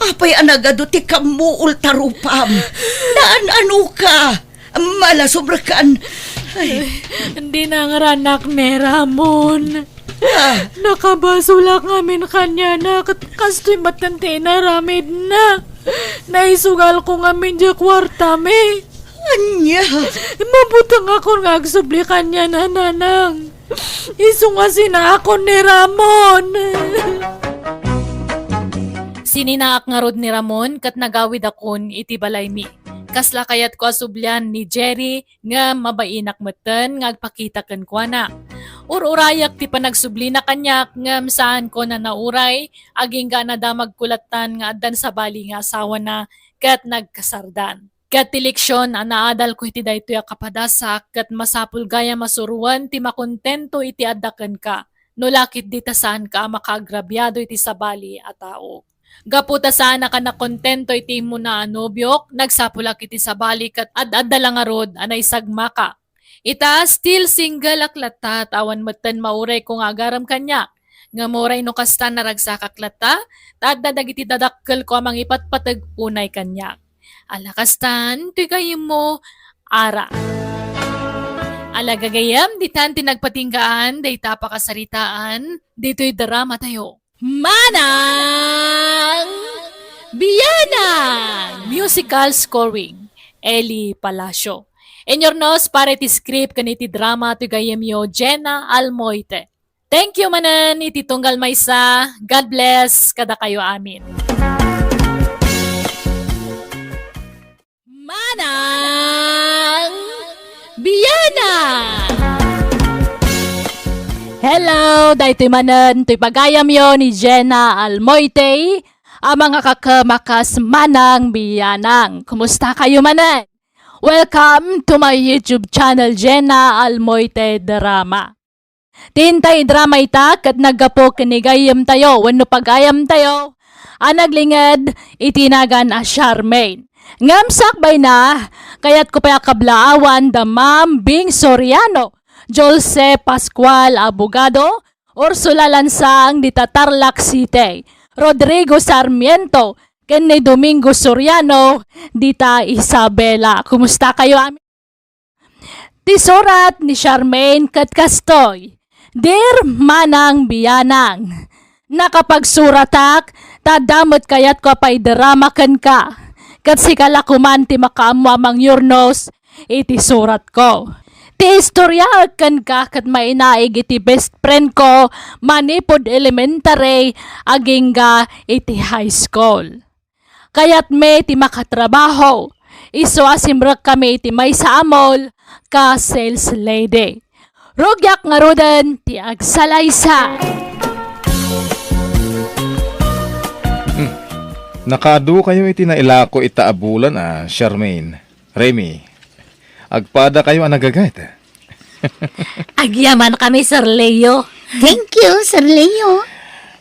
Apay a nagadu ti kammuol ta rupam? Naan-ano ka? Malasobrakan. Ay. Ay, dinangranak ni Ramon. Ah. Nakabasolak ngamin kaniana, ket kastoy met ti inaramidna. Naisugalko ngamin diay kuartami. Ania? Mabutengakon nga agsubli kaniana, nanang. Isu nga sinaakon ni Ramon. Sininaak ngarud ni Ramon ket nagawidakon iti balaymi. Kasla kayatko a sublian ni Jerry ngem mabainak metten nga agpakita kenkuana. Ur-urayak ti panagsublina kaniak ngem saanko a nauray, agingga a nadamagko lattan nga addan sabali nga asawana ket nagkasardan. Ket ti leksion a naadalko iti daytoy a kapadasak ket masapul gayam a suroen ti makontento iti adda kenka, no la ketdi ta saanka a makaagrabiado iti sabali a tao. Gapu ta saanak a nakontento iti immuna a nobiok, nagsapulak iti sabali ket ad-adda la ngarud a naisagmaka. Ita, still single ak latta, ta awan metten maurayko nga agarem kaniak. Ngem uray no kasta, naragsakak latta, ta adda dagiti dadakkelko a mangipatpateg unay kaniak. Ala kastan, ti gayyemmo, ara. Ala gagayyem, ditan ti nagpatinggaan dayta a pakasaritaan ditoy dramatayo. Manang Bianang! Musical scoring, Eli Palacio. Inyurnos para iti script ken iti drama ti gayyemyo, Jenna Almoite. Thank you manen iti tunggal maysa. God bless kadakayo amin. Manang Bianang! Hello! Daytoy manen toy pagayamyo ni Jenna Almoite a mangakakem a kas Manang Bianang. Kumusta kayo manen? Welcome to my YouTube channel, Jenna Almoite Drama. Ti intay drama ita ket naggapu ken ni gayyemtayo wenno pagayamtayo a naglinged iti nagan a Charmaine. Ngem sakbayna, kayatko pay a kablaawan da Ma'am Bing Soriano, Jolce Pascual, abogado, Ursula Lansang, dita Tarlac City, Rodrigo Sarmiento, ken ni Domingo Soriano, dita Isabela. Kumusta kayo, amin? Ti surat ni Charmaine ket kastoy, Dear Manang Bianang, nakapagsuratak ta adda met kayatko a paidrama kenka, ket sika la koman ti makaammo a mangyurnos iti suratko. Ti istoryaek kenka ket mainaig iti best friend ko manipud elementary agingga iti high school. Kayatmi ti makatrabaho, isu a simrekkami iti maysa a mall ka sales lady. Rugiak ngaruden ti agsalaysay. Hmm. Nakaadu kayo iti nailako ita a bulan a, Charmaine. Remy, agpada kayo a nagaget. Agyaman kami, Sir Leo. Thank you, Sir Leo.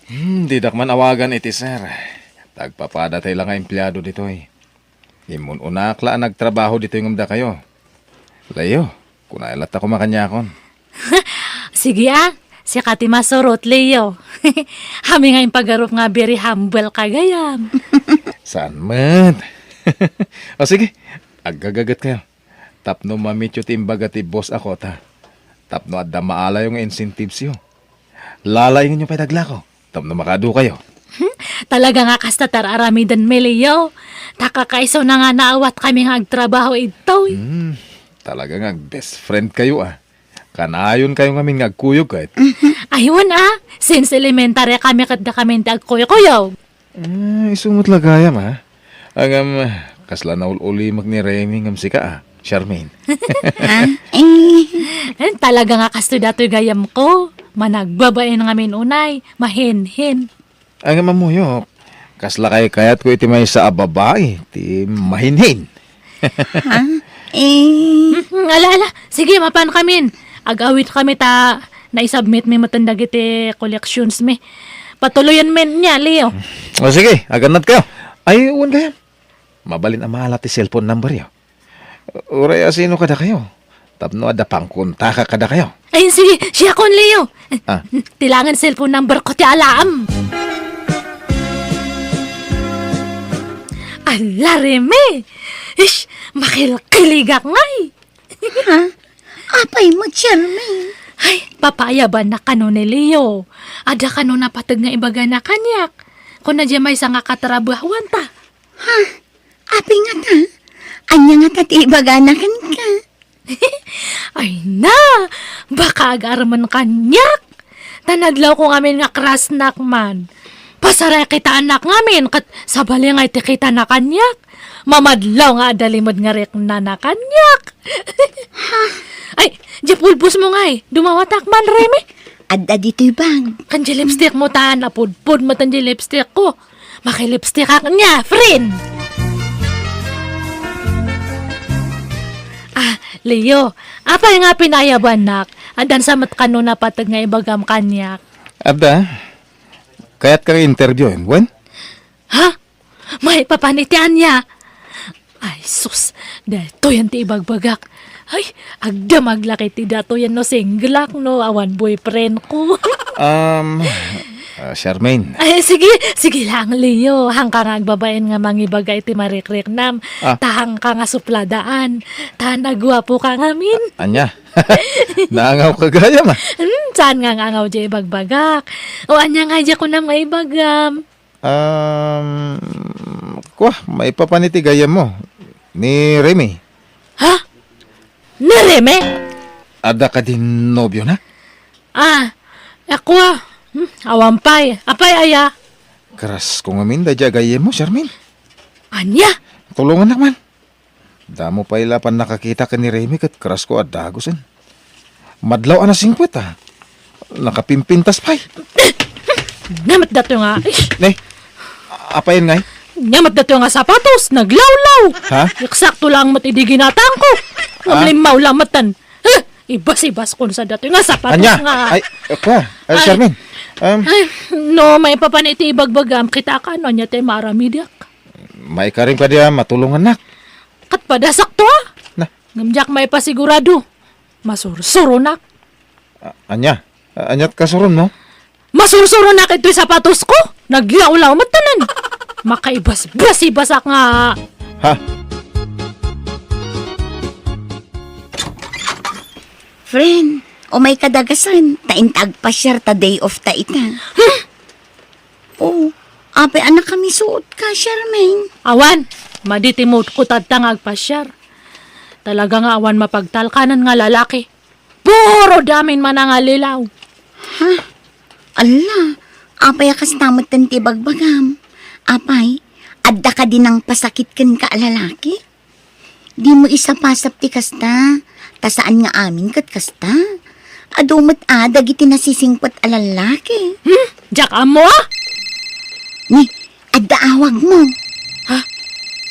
Hmm, didak man awagan iti sir. Tagpapada tay la nga empleado ditoy. Immun-unak la a nagtrabaho ditoy ngem dakayo. Leo, kunay latta koma kaniakon. Sige a, sika ti masurot, Leo. Amin nga impagarup nga very humble ka gayam. Saan met? O sige, aggagaget kayo. Tapno mamityo ti imbaga ti boss a kota. Tapno adda maalayo nga incentives yo. Lalaingenyo pay daglako. Tapno makaadu kayo. Talaga nga kasta ti ar-aramidenmi, Leo. Ta kakaisuna nga naawatkami nga agtrabaho idtoy. Hmm, talaga nga best friend kayo, ah. Kanayon kayo ngamin nga agkuyog ket. Aywan, ah. Since elementary kami ket dakami ti agkuykuyo. Ah, isu met la gayam, ah. Ngem, kasla naul-ulimek ni Remy ngem sika, ah, Charmaine. Ah, eh. Eh, talaga nga kastoy datoy gayamko. Managbabain ngamin unay, mahinhin. Ngem ammok, kasla kaykayatko iti maysa a babai, ti mahinhin. Ha? Eh. Mm, ala, ala. Sige, mapan kamin. Ag-awit kami ta naisubmit mi met dagiti collections mi. Patuloyen mi nia, Leo. O sige, agannad kayo. Ay, wen gayam. Mabalin a maala ti cellphone number yo. Uray asino kadakayo? Tapno adda pangkontakak kadakayo. Ay, sige, siakon, Leo. Ah. Ti langen cellphone number ko ti alaam. Ala, Reme! Ish, makilkiligak ngay! Ha? Apay met, Charmaine? Ay, papaayabannak kano ni Leo. Adda kano napateg nga ibagana kaniak. Kuna diay maysa nga katrabahuanta. Ha? Apay ngata? Ania ngata ti ibagana kenka? Ay na, baka agarman kaniak. Ta nadlawko ngamin nga crushnak man. Pasaray kitaennak ngamin ket sabali nga iti kitana kaniak. Mamadlaw nga adda limed nga riknana kaniak. Ay, diay pulbosmo ngay. Dumawatak man, Reme. Adda ditoy bag. Ken diay lipstickmo ta, napudpod met diay lipstickko. Makilipstickak nia, friend! Ah, Leo, apay nga pinayabannak? Addan sa met kano napateg nga ibagam kaniak? Adda, kayatka nga interviewen, wen? Ha? Maipapan iti ania? Ay, sus, daytoyen ti ibagbagak. Ay, agdamag la ket ti datoyen no single-ak no awan boyfriendko. Um, ah, Charmaine. Ay, sige, sige lang, Leo. Haanka nga agbabain nga mangibaga iti marikriknam. Ah. Ta haanka nga supladaan. Ta naguapoka ngamin. Ania? Naangawka gayam, ah. Hmm, saan nga nga angaw diay ibagbagak? O ania nga diay kunam nga ibagam? Um, kua, maipapan iti gayyemmo. Ni Remy. Ha? Ni Remy? Adda kadi nobiona? Ah, a kua. Hmm, awan pay. Apay aya? Crushko ngamin daydiay a gayyemmo, Charmaine. Ania? Tulongannak man. Damo pay la pannakakita ken ni Remy ket crushko a dagusen. Madlaw a nasingpet, ah. Nakapimpintas pay. Ania met datoy nga, ish. Ne? Apayen ngay? Ania met datoy nga sapatos, naglawlaw. Ha? Eksakto lang met idi ginatangko. Ngem Ah? limmaw la metten. Huh! Ibas-ibas kon sa datoy nga sapatos Ania? nga. Ay, kua. Ay, Ay. Charmaine. Um, Ay, no, maipapan iti ibagbagam, kitaak no ania ti maaramidak. Maikarim kadi a matulongannak. Ket padasakto, ah. Na. Ngem diak maipasigurado. Masursuronak. A-, ania? A-, aniat kasuronmo? Masursuronak itoy sapatosko. Naglawlaw met tanan. Makaibasbasibasak nga. Ha? Friend, umayka dagasen, ta inta agpasiar ta day off ta ita. Hmm? Oh, apay a nakamisuot ka, Charmaine? Awan, madi ti moodko tatta nga agpasiar. Talaga nga awan mapagtalkanan nga lalaki. Puro damin manangallilaw. Ha? Alla, apay a kasta metten ti ibagbagam? Apay, adda kadi nangpasakit kenka a lalaki? Dimo isapasap ti kasta, ta saan nga amin ket kasta. Adu met a dagiti nasisingpet a lallaki. Hmm? Diak ammo, ah? Ni, adda awagmo. Ha?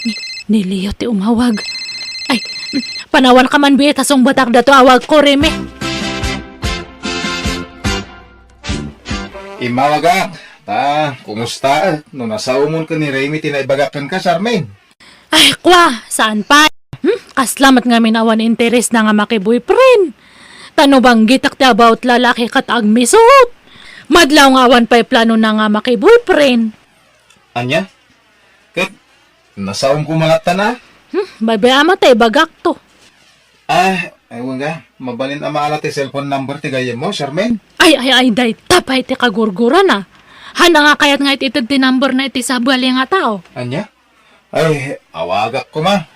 Ni, ni Leo ti umawag. Ay, panawanka man biit a sungbatak dato awagko, Reme. Immawagak, ta, kumustaek, no nasaomon ken ni Remy ti naibagak kenka, Charmaine? Ay, kwa, saan pay? Hmm? Kasla met ngamin awan interes na nga makiboyfriend. Ta no banggitak ti about lalaki ket agmisuot. Madlaw nga awan pay plano na nga makiboyfriend. Ania? Ket nasaomko mangatta na? Hmm, baybay-am ta ibagakto. Ah, ay, wen ka, mabalin a maala ti cellphone number ti gayyemmo, Charmaine? Ay, ay, ay, dayta pay ti kagurgurana. Haan nga kayat nga it-ited ti number na iti sabali nga tao. Ania? Ay, awagak koma.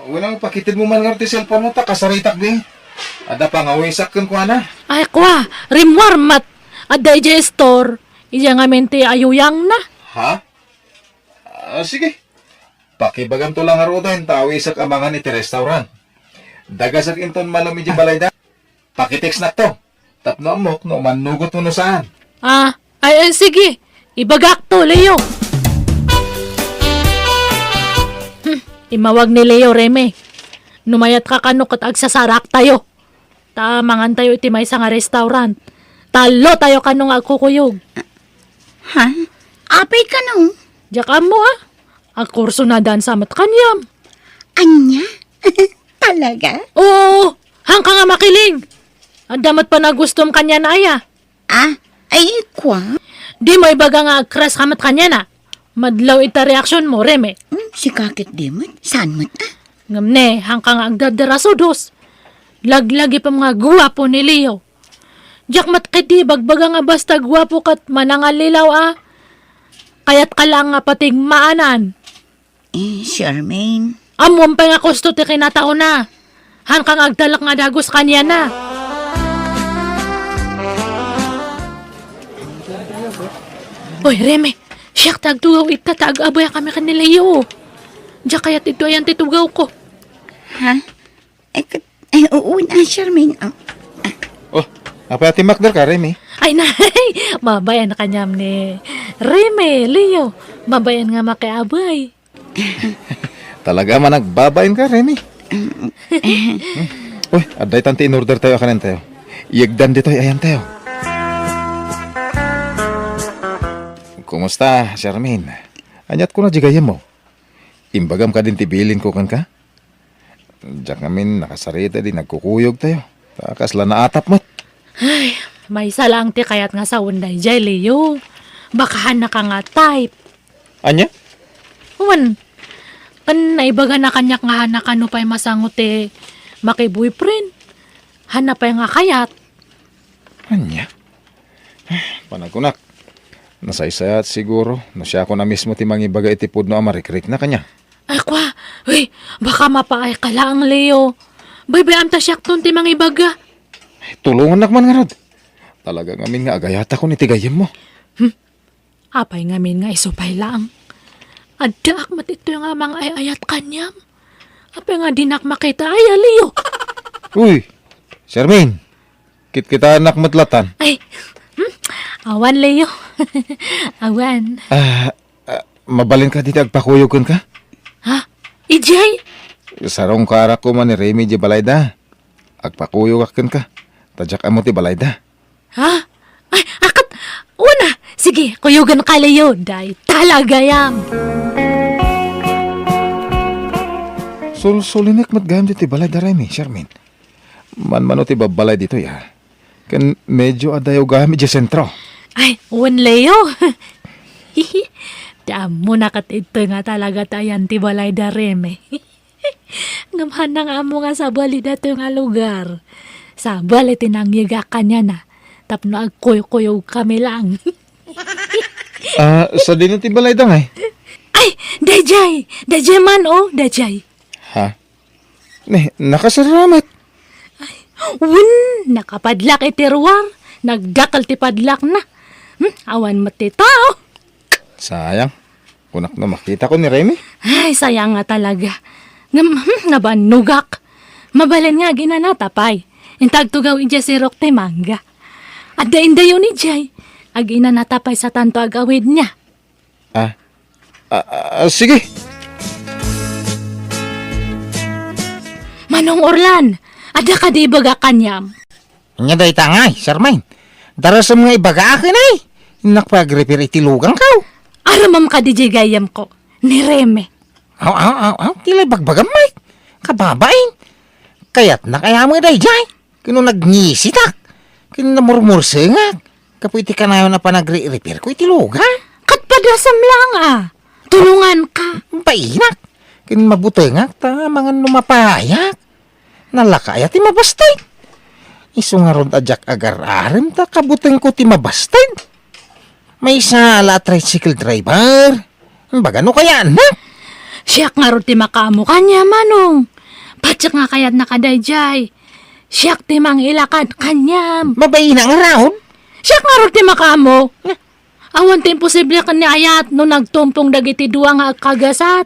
Wenno pakitedmo man ngarud ti cellphone mo ta kasaritak di. Adda pangawisak kenkuana. Ay, kua, rimmuar met. Adda idiay store. Iya ngamin ti ayuyangna. Ha? Ah, sige. Pakibagamto la ngaruden ta awisak a mangan iti restaurant. Dagasak inton malem idiay balayda. Pakitextnakto. Tapno ammok no mannugotmo no saan. Ah, ay, ay, sige. Ibagakto, Leo. Hmm, immawag ni Leo, Reme. No mayatka kano ket agsasaraktayo. Ta mangantayo iti maysa nga restaurant. Tallotayo kano nga agkukuyog. Ha? Apay kano? Diak ammo, ah. Agkurso na dansa met kaniam. Ania? Talaga? Oo, haanka nga makiling. Adda met panagustom kaniana aya? Ah, ay, kua? Dimo ibaga nga agcrush ka met kaniana. Madlaw ita reaksionmo, Reme. Hmm, sika ket di met. Saan met, ah? Ngem ne, haanka nga agdardarasudos. Laglagipem nga guapo ni Leo. Diak met ketdi ibagbaga nga basta guapo ket manangallilaw a kayatka laeng nga patigmaanan. Eh, Charmaine. Ammom pay nga kosto ti kinataona. Haanka nga agtalek nga dagus kaniana. Oy, Reme, siak ti agtugaw ita ta ag-abayakami ken ni Leo. Diak kayat ditoy ayan ti tugawko. Ha? Eh, ket, eh, uwan, ah, Charmaine, ah. Oh, apay a timmakderka, Reme? Ay, nay, babaen kaniam ni Reme, Leo. Babaen nga makiabay. Talaga man agbabaenka, Reme. Uy, adda itan ti in-ordertayo a kanentayo. Iyegdan ditoy ayantayo. Kumusta, Charmaine? Aniat kuna di gayyemmo? Imbagam kadin ti bilinko kenka? Diak ngamin nakasarita di nagkukuyogtayo. Ta kasla naatap met. Ay, maysa laeng ti kayat nga sawen daydiay, Leo. Baka haannaka nga type. Ania? Wen, ken naibagana kaniak nga haannaka no pay masango ti maki-boyfriend. Haanna pay nga kayat. Ania? Panagkunak, nasaysayat siguro no siakon a mismo ti mangibaga iti pudno a marikrikna kaniak. Ay, kua, uy, baka mapaayka laeng, Leo. Baybay-am ta siakton ti mangibaga. Tulongannak man ngarud. Talaga ngamin nga agayatakon iti gayyemmo. Hmm? Apay ngamin nga isu pay laeng? Addaak met ditoy nga mangay-ayat kaniam. Apay nga dinak makita aya, Leo? Uy, Charmaine, kitkitaennak met latan. Ay, hmm? Awan, Leo. Awan. Ah, ah, mabalinka ditoy agpakuyog kenka? Ha? Idiay? Sarungkarak koma ni Remy di balayda. Agpakuyogak kenka. Ta diak ammo ti balayda. Ha? Ay, akat! Una! Sige, kuyoganka, Leo. Dayta la gayam. Sulsulinek met gayam ditoy balayda Remy, Charmaine. Manmano ti babbalay ditoy, ha? Ken medyo adayo gayam idiay sentro. Ay, wen, Leo. Ti ammona ket ditoy nga talaga ti ayan ti balayda Remy. Ngem haanna nga ammo nga sabali daytoy nga lugar. Sabali ti nangyegak kaniana tapno agkuykuyogkami laeng. Ah, sadino ti balayda ngay? Ay, daydiay! Daydiay man, oh, daydiay. Ha? Ne, nakasarara met. Ay, wen, nakapadlak iti ruar. Nagdakkel ti padlakna. Hmm, awan met ti tao. Sayang. Kunak no makitako ni Remy? Ay, sayang nga talaga. Ngem, hmm, nabannogak. Mabalin nga aginanata pay. Inta agtugaw idiay sirok ti mangga. Adda indayon idiay. Aginanata pay satanto agawidna. Ah, ah, ah, sige. Manong Orlan, adda kadi ibaga kaniam? Ania dayta ngay, Charmaine? Darasem nga ibagaak, inay. Innak pay agrepair iti lugangko. Aramam kadi diay gayyemko, ni Remy. Aw, aw, aw, aw, ti la ibagbagam, Mike. Kababain. Kayatnak a yamen daydiay. Ken no nagngisitak, ken namurmursengak, gapu iti kanayon a panagrerepairko iti lugan. Ket padasam laeng a. Tulonganka. Bainak. Ken mabutengak ta mangan no mapayak. Nalaka aya ti mabasted? Isu ngarud a diak agar-arem ta kabutengko ti mabasted. Maysa la a tricycle driver. Baga no kayatna? Siak ngarud ti makaammo kaniam, Manong. Patiek nga kayatnaka daydiay. Siak ti mangilakad kaniam. Babaina ngarud? Siak ngarud ti makaammo. Awan ti imposible ken ni ayat no nagtumpong dagiti dua nga agkagasat.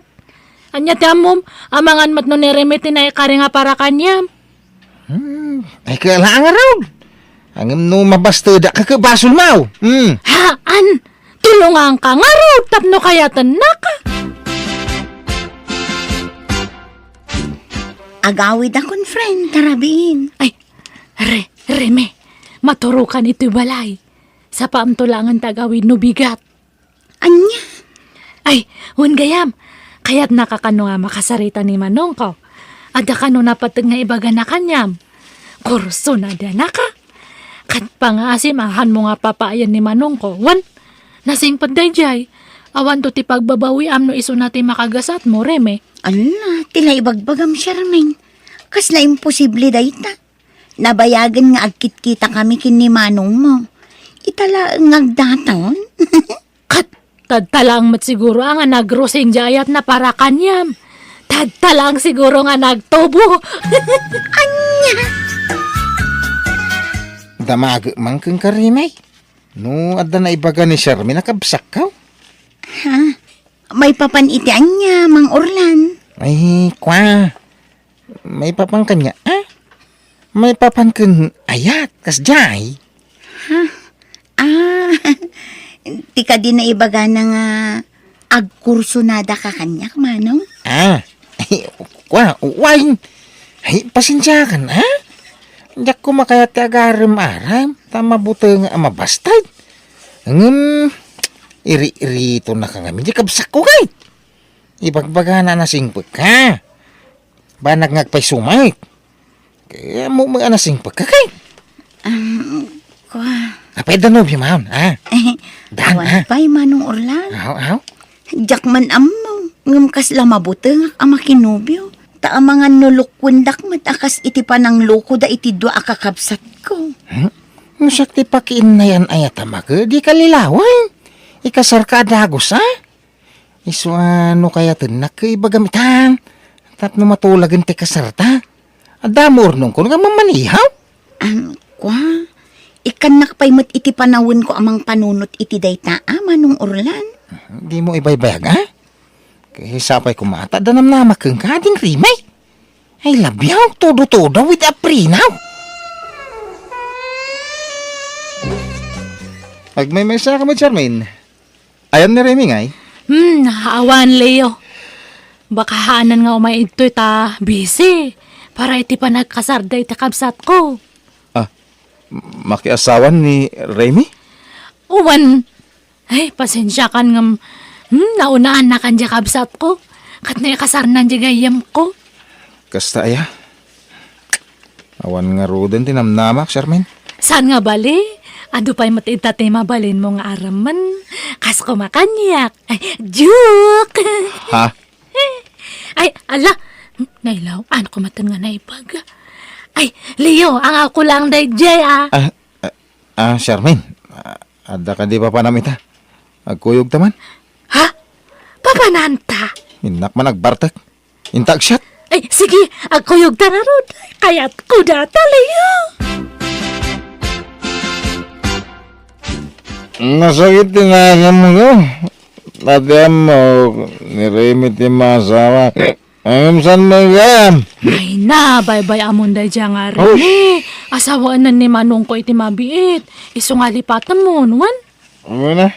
Ania ti ammom, amangan met no ni Remy ti naikari nga para kaniam? Hmm, ay, kaya lang ngarud. Ngem no mabastedak, kaka basolmo. Hmm. Haan, tulonganka ngarud tapno kayatennaka. Agawidakon, friend, ta rabiin. Ay, Re-, Remy, maturokan itoy balay. Sapaamto laengen ti agawid no bigat. Ania? Ay, wen gayam. Kayatnaka kano nga makasarita ni Manongko? Adda kano napateg nga ibagana kaniam? Kursonadanaka? Ket pangngaasim a hanmo nga papaayan ni Manongko. Wen, nasingpet daydiay. Awanto ti pagbabawiam no isuna ti makagasatmo, Remy. Ala, ti naibagbagam, Charmaine. Kasla imposible dayta. Nabayagen nga agkitkitakami ken ni manongmo. Ita laeng nga agdaton. Ket, tadta laeng met siguro a nga nagrosing diay ayatna para kaniam. Tadta laeng siguro nga nagtubo. Ania? Damagek man kenka, Remy. No adda naibaga ni Charmaine a kabsatko. Ha? Maipapan iti ania, Mang Orlan? Ay, kua. Maipapan kaniak, a? Maipapan ken ayat, kasdiay? Ha? Ah, ti kadi naibagana nga agkursonadaka kaniak, Manong? Ah, ay, kua, wen. Ay, pasensiakan, a? Diak koma kayat ti agarem-arem, ta mabuteng a mabasted. Ngem, iri-iritonaka ngamin, diay kabsatko, kay. Ibagbagana a nasingpet ka. Banag nga agpayso met. Kaya mo, mo a nasingpet ka, kay. Um, kua. Apay da nobio man, ha? Eh, Dan, awan ha? Pay, Manong Orlan. Aw, aw. Diak man ammo, ngem kasla mabutengak a makinobio. Ta amangan no lukwendak met a kas iti pananglokoda iti dua a kakabsatko. Hmm? No siak ti pakiinnayan ayat a make, di kalilawen. Ikasarka a dagus, a? Isu a no kayatennak, ibagam itan. Tapno matulagen ti kasarta. Adda mo urnongko nga mamanihaw? Am, kua, ikkannak pay met iti panawenko a mangpanunot iti dayta a, Manong Orlan. Di mo ibaybayag, a? Kay sapay koma ta adda namnamak kenka, Ading Remy. I love you, todo-todo with a prenup. Agmaymaysa ka met, Charmaine. Ayan ni Remy ngay? Hmm, awan, Leo. Baka haanan nga umay idtoy ta busy para iti panagkasarda iti kabsatko. Ah, makiasawan ni Remy? Wen. Ay, pasensiakan ngem, hmm, naunaannakan diay kabsatko. Ket naikasarnan diay gayyemko. Kasta aya? Awan ngaruden ti namnamak, Charmaine. Saan nga bali? Adu pay met ita ti mabalinmo nga arammen. Kas koma kaniak. Ay, joke! Ha? Ay, ala! Nailaw-anko met nga naibaga. Ay, Leo, angawko lang daydiay, a. Ah, ah, ah, Charmaine, ah, adda kadi papanam ita? Agkuyogta man? Ha? Papananta? Innak man agbartek. Inta agsiat. Ay, sige, agkuyogta ngarud. Kayatko dayta, Leo. Nasakit ti naganmo. Ati ammo, ni Remy ti masawa. Ngem saan met gayam? Ay na, baybay-amon daydiay nga Remy. Asawaen ni manongko iti mabiit. Isu nga lipatenmon, wen? Wen a.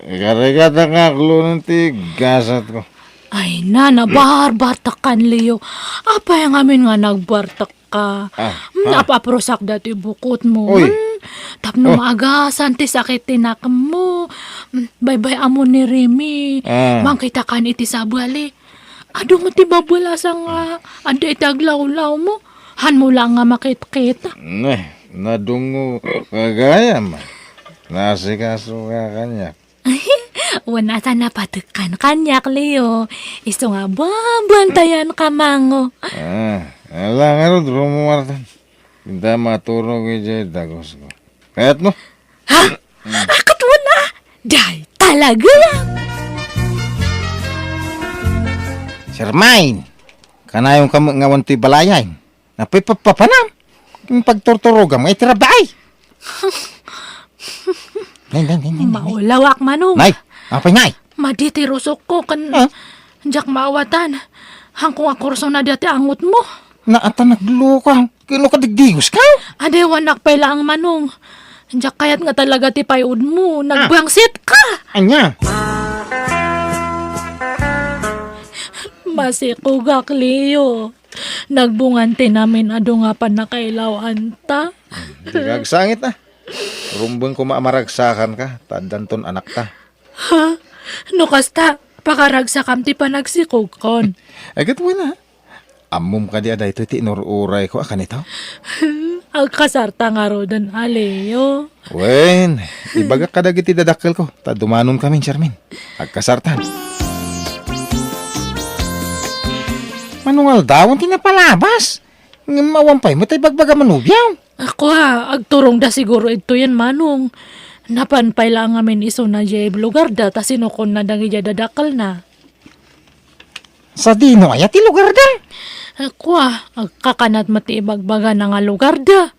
Ikarigata nga aklonen ti gasatko. Ay na, nabarbartakan, Leo. Apay ngamin nga nagbartak ka? Ah, hmm, ah. Apa-aprosak dati bukotmo. Uy. Hmm, tapno maagasan ti sakit ti nakemmo. Hmm, baybay-amon ni Remy. Ah. Mangkitakan iti sabali. Adu met ti babelasa nga adda iti aglawlawmo. Hanmo la nga makitkita. Ne, nadungngo ka gayam. Naasikaso ka kaniak. Wen a ta napatekkan kaniak, Leo. Isu nga babantayanka, mango. Ah, ala ngarud, rumuartan. Inta maturog idiay dagusko. Kayatmo? Ha? Hmm. Ah, ket wen a! Dayta la gayam! Sir Mine, kanayon ka met nga awan toy balayan. Napay papapanam. Ing pagturturogam nga itira baay. Nay, nay, nay, nay, nay, nay. Maulawak, Manong. Nay, apay, nay? Madi ti rusokko ken Ah? diak maawatan. Haanko nga kursona dayta angotmo. Naata nagluka. Kano ka digdigos ka? Adi, awanak pay laeng, Manong. Diak kayat nga talaga ti pay-odmo. Ah. Nagbangsit ka! Ania? Masikogak, Leo. Nagbungan ti namin adu nga pannakailawanta. Di ka agsangit, ah. Rumbeng koma a maragsakan ka, ta addanton anakta. Ha? No kasta, pakaragsakam ti panagsikogkon. Ay, ket wen, ah. Ammom kadi a daytoy ti inur-urayko a kanito? Agkasarta ngaruden a, Leo. Wen, ibagak kadagiti dadakkelko, ta dumanon kami, Charmin. Agkasartan. Manong aldawen ti napalabas. Ngem awan pay met ti ibagbaga a nobiam. Kua, agturongda siguro idtoyen, Manong. Napan pay la ngamin isuna diay lugarda ta sinukonna dagiti dadakkelna. Sadino aya ti lugarda? Kua, agkakanat met ti ibagbagana nga lugarda.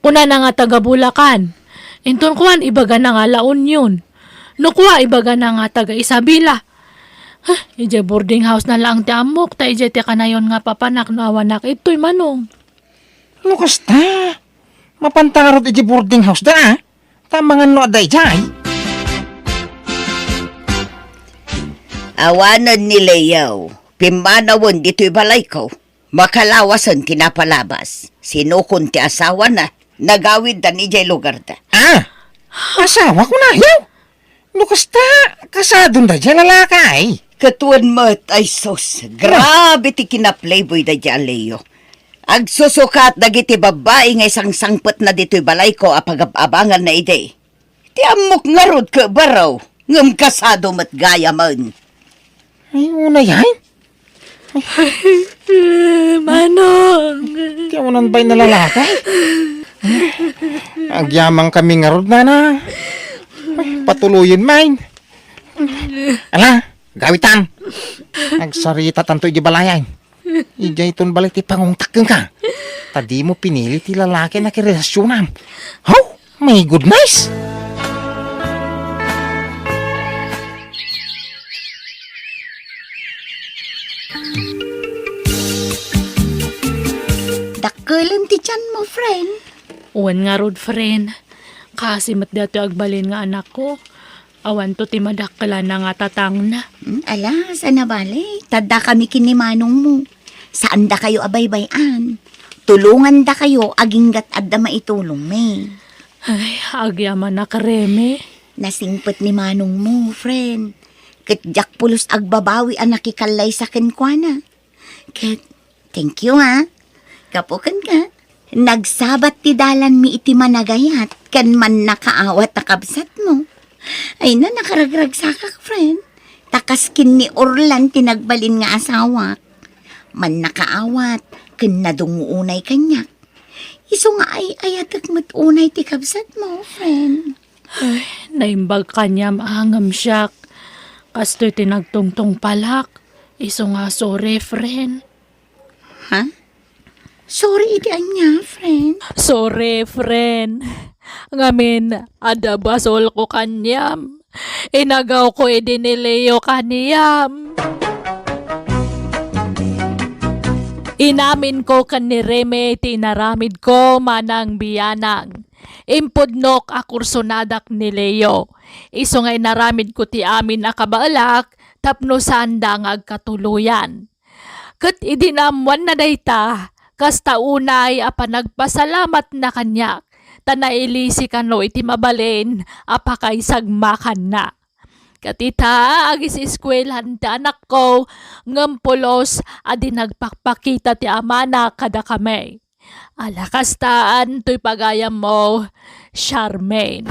Kunana nga taga Bulacan. Inton kuan, ibagana nga La Union. No kua, ibagana nga taga Isabela. Huh, idiay boarding house na laeng ti ammok, ta idiay ti kanayon nga papanak no awanak idtoy, Manong. No kasta, mapanta ngarud idiay boarding house da, ah. Ta amangan no adda idiay. Awanen ni Leo, pimmanawen ditoy balayko. Makalawasen ti napalabas. Sinukon ti asawana, nagawiddan idiay lugarda. Ah! Asawa, kunayo? No kasta, kasadon daydiay a lalaki. Ket wen met, ay sus, grabe ti kinaplayboy daydiay a Leo. Agsusukat dagiti babbai nga isangsangpetna ditoy balayko a pagab-abanganna idi. Ti ammok ngarud ket baro, ngem kasado met gayamen. Ay, unay, ay? Manong! Ti awanan bay na lalaki? Agyaman kami ngarud, nana. Ay, patuloyen, main. Ala, gawitan. Agsarita tanto iti balayan. Idiay ton balik ti pangungtak kenka. Ta dimo pinili ti lalaki a nakirelasyonan. How? My goodness! Dakkelen ti tianmo, friend. Wen ngarud, friend. Kaasi met daytoy agbalin nga anakko. Awanto ti madakkelana nga tatangna. Hmm, ala, saan a bale? Ta addakami ken ni manongmo. Saandakayo a baybay-an. Tulongandakayo aginggat adda maitulongmi. Ay, agyamanak, Reme. Nasingpet ni manongmo, friend. Ket diak pulos agbabawi a nakikallaysa kenkuana. Ket, thank you, ha. Gapu kenka, nagsabat ti dalanmi iti managayat ken mannakaawat a kabsatmo. Ay na, nakaragragsakak, friend. Ta kas ken ni Orlan ti nagbalin nga asawak. Mannakaawat ken nadungngo unay kaniak. Isu nga ay-ayatek met unay ti kabsatmo, friend. Ay, naimbag kaniam a ngem siak. Kastoy ti nagtungtungpalak. Isu nga sorry, friend. Ha? Sorry iti ania, friend? Sorry, friend. Ngamin, adda basolko kaniam. Inagawko idi ni Leo kaniam. Inaminko ken ni Reme ti inaramidko manang bianang. Impudnok a kursonadak ni Leo. Isu nga inaramidko ti amin a kabaelak tapno saanda nga agkatuloyan. Ket idi naammoanna dayta, kasta unay a panagpasalamatna kaniak, ta nailisi kano iti mabalin a pakaisagmakanna. Ket ita, agis-eskuelahan ti anakko, ngem pulos a di nagpakpakita ti amana kadakami. Ala, kastaan toy pagayammo, Charmaine.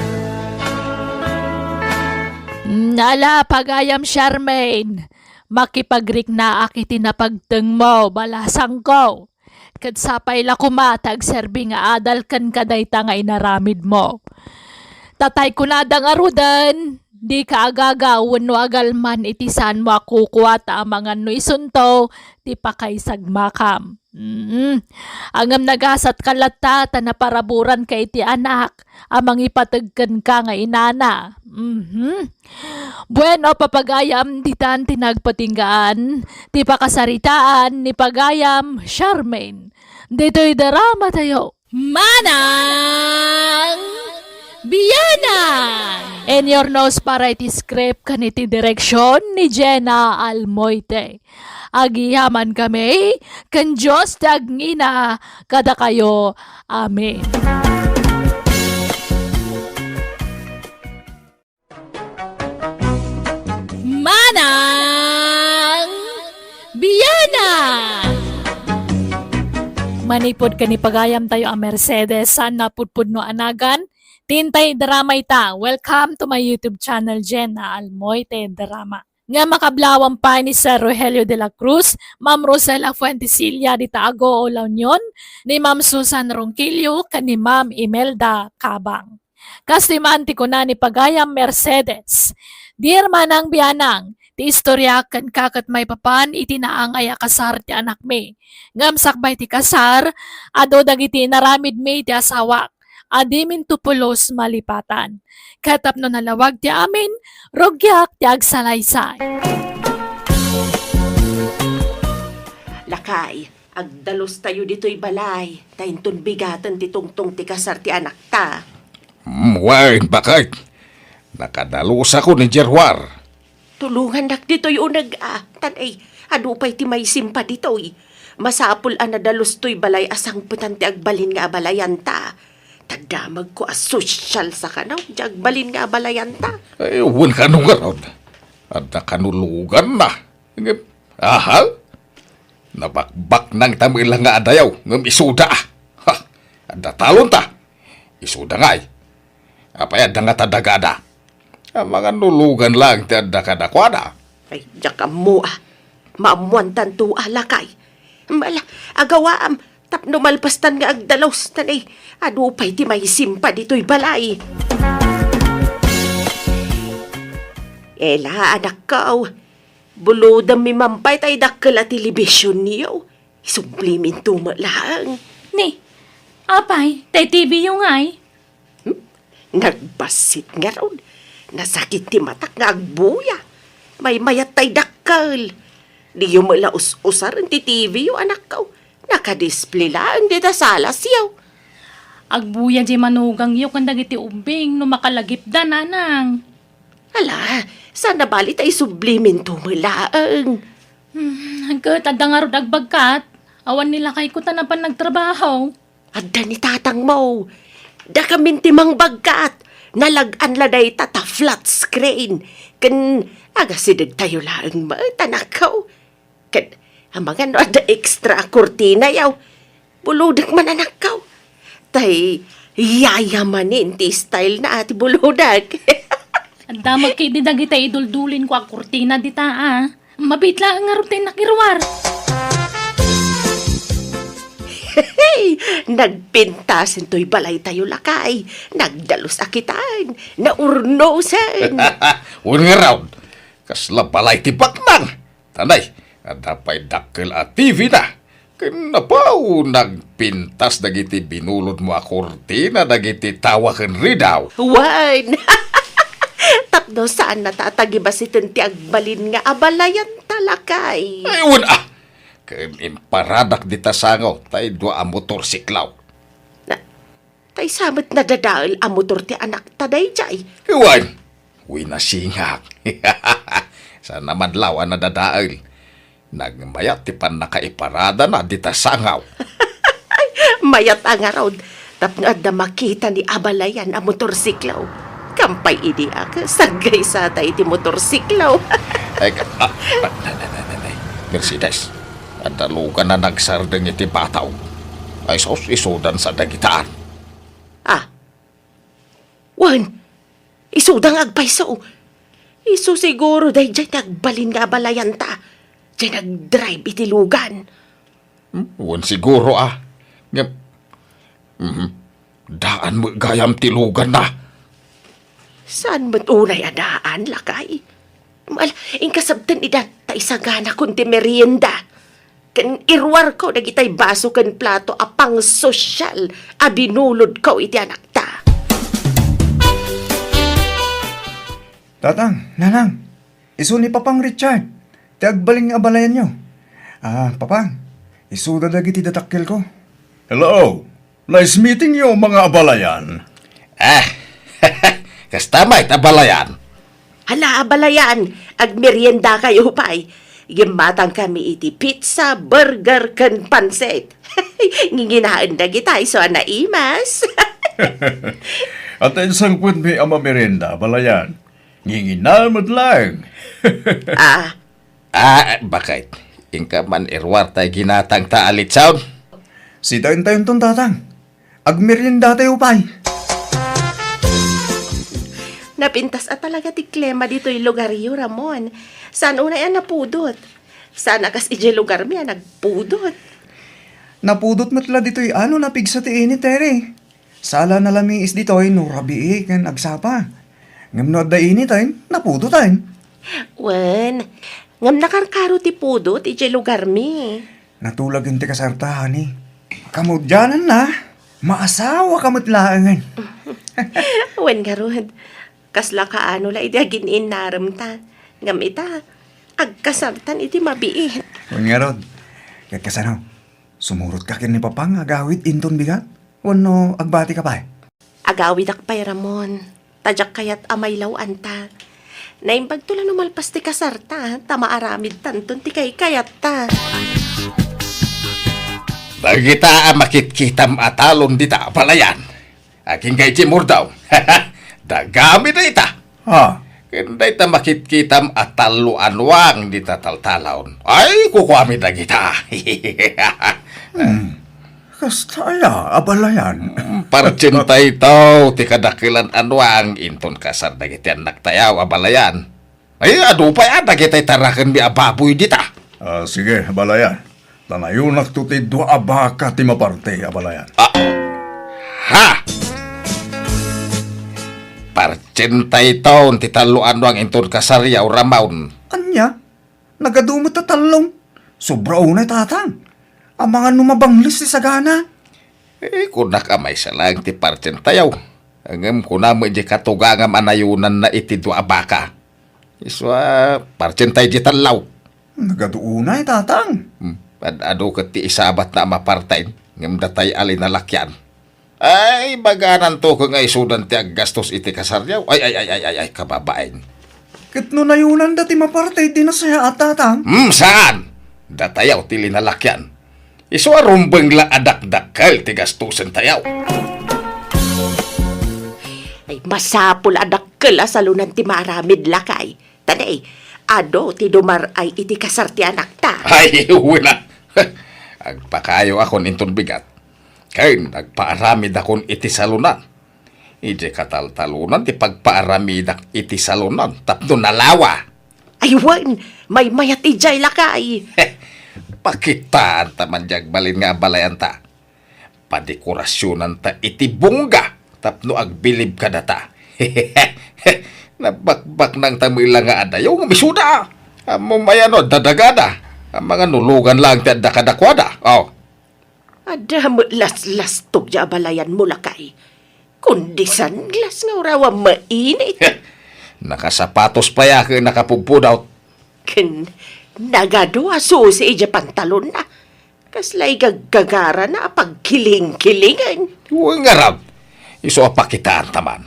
Mm, ala, pagayam, Charmaine. Makipagriknaak iti napagtengmo, balasangko. Ket sapay la koma ta agserbi nga adal kenka dayta nga inaramidmo. Tatay kunada ngaruden, Dika agaga wenno agalman iti saanmo a kukua ta amangan no isunto ti pakaisagmakam. Mm. Ngem nagasatka latta ta naparaburanka iti anak a mangipateg kenka nga inana. Mhm. Bueno, papagayam, ditan ti nagpatinggaan ti pakasaritaan ni pagayam Charmaine. Ditoy drama tayo. Manang Bianang! In your nose para iti script ken iti direksyon ni Jenna Almoite. Agyamankami ken Dios ti agngina kadakayo. Amen. Manang Bianang! Manipud ken ni pagayamtayo a Mercedes, saan napudpudno a nagan, ti intay drama ita. Welcome to my YouTube channel, Jenna Almoite Drama. Nga makablawan pay ni Sir Rogelio de la Cruz, Ma'am Rosela Fuentesilla dita Agoo, La Union, ni Ma'am Susan Ronquillo, ken ni Ma'am Imelda Cabang. Kastoy man ti kuna ni pagayam Mercedes, Dear Manang Bianang, ti istorya ken kaket maipapan iti naangay a kasar ti anakmi. Ngem sakbay ti kasar, adu dagiti inaramidmi iti asawak a diminto pulos malipatan. Ket tapno nalawag ti amin, rugiak ti agsalaysay. Lakay, agdalustayo ditoy balay, ta inton bigaten ti tungtong ti kasar ti anakta. Mm, wen, baket. Nakadalusako ni Gerwar. Tulongannak ditoy uneg a, tan ay, adu pay ti maisimpa ditoy. Masapul a nadalus toy balay a sangpetan ti agbalin nga abalayanta. Ta damagko a sosyal sakano, di agbalin nga abalayanta. Ay, wen kano ngarud. Adda kano luganna. Ngem, aha? Nabakbaknangta met la nga adayo, ngem isuda. Ha! Adda talonta. Isuda ngay. Apay adda ngata dagada? Amangan no lugan laeng ti adda kadakuada. Ay, diak ammo a. Maammoantanto a, lakay. Mala, agawaam, tapno malpastan nga agdalus, tan ay, adu pay ti maisimpa ditoy balay. Ela, anakko, bulodammi man pay tay dakkel a telebisionyo. Isubliminto met laeng. Ni, apay, tay T V yo ngay? Hmm? Nagbassit ngarud. Nasakit ti matak nga agbuya. Maymayat tay dakkel. Diyo met la us-usaren ti T V yo, anakko. Nakadisplay laeng dita salasyo. Agbuya di manugangyo ken dagiti ubbing no makalagipda, nanang. Ala, saan a bali ta isubliminto met laeng. Hmm, ket adda ngarud agbagkat. Awan ni lakayko ta napan nagtrabaho. Adda ni tatangmo. Dakamin ti mangbagkat. Nalag-an la dayta ta flat screen. Ken agasidegtayo laeng met, anakko. Ket amangan no adda extra a kurtinayo. Bulodek man, anakko. Tay, yayamanen ti style na ti bulodek. Adda met ketdi dagiti iduldulinko a kurtina dita, a. Mabiit laeng ngarud ti nakiruar. Hey! Nagpintas intoy balaytayo, lakay. Nagdalus a kitan. Naurnosen. Wen ngarud, kasla balay ti baknang. Tan ay, adda pay dakkel a T V na. Ken napaw, nagpintas dagiti binulodmo a kurtina dagiti tawa ken ridaw. Wen! Tapno saan nata a tagibasiten ti agbalin nga abalayanta, lakay. Ay, wen a! Ken imparadak dita sango tay dua a motorsiklaw. Na, Tay sa met nadadael a motor ti anakta daydiay? Wen, winasingak. Saan a madlaw a nadadael. Nagmayat ti pannakaiparadana dita sangaw. Mayat a ngarud, tapno adda makita ni abalayan a motorsiklo. Kampay idi a saggay sata iti motorsiklo. Ay, ka-, ah, ah, nay, nay, nay, nay, nay. Mercedes, adda lugan a nagsardeng iti bataw. Ay, sus, isudan sa dagitaan. Ah. Wen, isuda nga agpayso. Isu siguro daydiay ti agbalin nga abalayanta. Diay nagdrive iti lugan. Hmm, wen siguro, ah. Ngem, mhm. Daan met gayam ti luganna. Saan met unay a daan, lakay? Mal, inkasabten idan ta isaganakon ti merienda. Ken iruarko dagitay baso ken plato a pangsosyal a binulodko iti anakta. Tatang, Nanang, isu ni Papang Richard, ti agbalin nga abalayanyo. Ah, Papang, isuda dagiti dadakkelko. Hello! Nice meeting you, mga abalayan. Ah, kasta met, abalayan. Hala, abalayan, agmeriendakayo pay. Gimmatang kami iti pizza, burger, ken pansit. Nginginaen dagita isu a naimas. Ata insangpetmi a mamerienda, abalayan. Ngingina met laeng. Ah. Ah, baket? Inka man iruar tay ginatangta a litson? Sitaentayon ton, Tatang. Agmeriendatayo pay. Napintas a talaga ti klima ditoy lugaryo, Ramon. Saan unay a napudot? Saan a kas idiay lugarmi a nagpudot? Napudot met la ditoy ano, napigsa ti init, Tere. Sala nalamiis ditoy no rabii ken agsapa. Ngem no adda initen, napudoten. Wen, ngem nakarkaro ti pudot idiay lugarmi. Natulagen ti kasarta, honey. Kamudiananna, maasawaka met laengen. Wen ngarud, kasla kaano la idi agin-innaremta. Ngem ita, agkasartan iti mabiit. Wen ngarud, ket kasano? Sumurotka ken ni Papa nga agawid inton bigat? Wenno agbatika pay? Agawidak pay, Ramon. Ta diak kayat a mailaw-anta. Naimbagto la no malpas ti kasarta, ta maaramidtanton ti kaykayatta. Dagita a makitkitam a talon dita, abalayan. Agingga iti murdaw. Dagami dayta. Ha? Ken dayta makitkitam a tallo a nuang dita taltalon. Ay, kukuami dagita. Hmm. Kasta aya, abalayan? Hmm, partsenta itaw ti kadakelan a nuang inton kasar dagiti annaktayo, abalayan. Ay, adu pay a dagiti tarakenmi a baboy dita. Ah, sige, abalayan. Ta nayunakto ti dua a baka ti maparte, abalayan. Ah. Ha? Partsenta itaw ti tallo a nuang inton kasaryo, Ramon. Ania? Nagadu met ta tallon. Sobra unay, Tatang. Amangan no mabangles ti sagana. Eh, kunak a maysa laeng ti partsentayo. Ngem kuna met di katugangam a nayunanna iti dua a baka. Isu a partsentay di tallo. Nagadu unay, Tatang. Hmm. Ad-adu ket ti isabatna a maparten, ngem datay a linalakian. Ay, bagananto ket nga isudan ti aggastos iti kasaryo. Ay, ay, ay, ay, ay, ay, kababain. Ket no nayunanda ti maparte, di nasayaat, Tatang? Hmm, saan? Datayo ti linalakian. Isu a rumbeng la a dakdakkel ti gastusentayo. Ay, masapul a dakkel a salonan ti maaramid, lakay. Ta ne, adu ti dumar-ay iti kasar ti anakta. Ay, wen a. Agpakayoakon inton bigat. Ken agpaaramidakon iti salonan. Idiay kataltalonan ti pagpaaramidak iti salonan tapno nalawa. Ay, wen, maymayat idiay, lakay. Pakitaanta man di agbalin nga abalayanta. Padekorasionanta iti bungga tapno agbilib kadata. Nabakbaknangta met la nga adayo nga misuda. Ammom aya no adda dagada. Amangan no lugan laeng ti adda kadakuada. Oh. Adda met laslastog di abalayanmo, lakay. Kundi sunglass nga uraw a mainit. Nakasapatos pay a ket nakapudpudot. Ken nagadu a susi idiay pantalonna. Kasla igaggagarana a pagkilingkilingen. Wen ngarud, isu a pakitaanta man.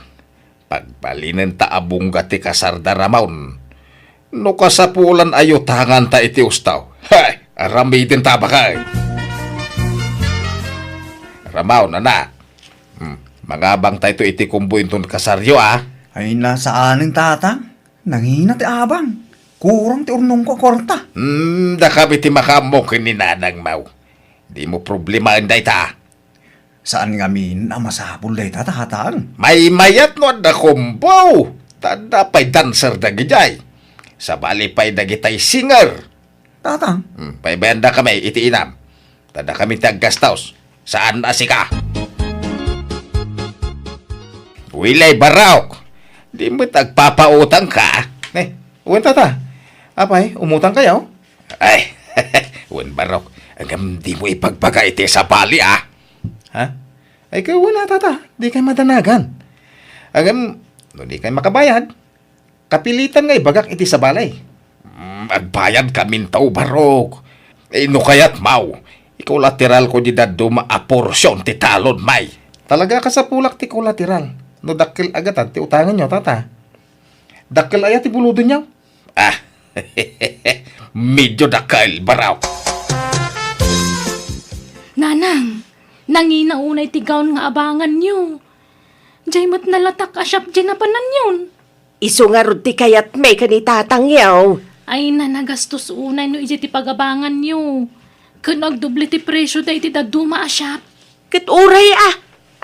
Pagbalinenta a bungga ti kasarda, Ramon. No kasapulan a yutanganta iti usto. Hay, aramidenta, bakay. Ramon, anak. Hmm, mangabangtayto iti kumbo inton kasaryo, a? Ay, saanen, Tatang. Nangina ti abang. Kurang ti urnongko a kuarta. Hmm, dakami ti makaammo ken ni nanangmo. Dimo problemaen dayta. Saan ngamin a masapul dayta, Tatang? Maymayat no adda kumbo. Ta adda pay dancer dagidiay. Sabali pay dagitay singer. Tatang? Hmm, paybayan dakami iti inam. Ta dakami ti aggastos. Saan a sika? Wilay Barok! Di met agpapautangka. Eh, wen, tata. Apay, umutangkayo? Ay, wen, barok. Ngem dimo ipagbaga iti sabali, ah. Ha? Ay, kay wen, tata. Dikay madanagan. Ngem, no dikay makabayad, kapilitan nga ibagak iti sabali. Mm, agbayadkaminto, barok. Eh, no kayatmo, ikolateralko di dadduma a porsion ti talonmi. Talaga a kasapulak ti kolateral. No dakkel a gatad ti utanganyo, tata. Dakkel aya ti bulodenyo? Ah, medyo dakkel, barok. Nanang, nangina unay ti gown nga abanganyo. Jay met nalatak a shop jay napananyon. Isu ngarud ti kayatmi ken ni tatangyo. Ay, nanagastos unay no idiay ti pagabanganyo. Ken agdoble ti presio da iti dadduma a shop. Ket uray a,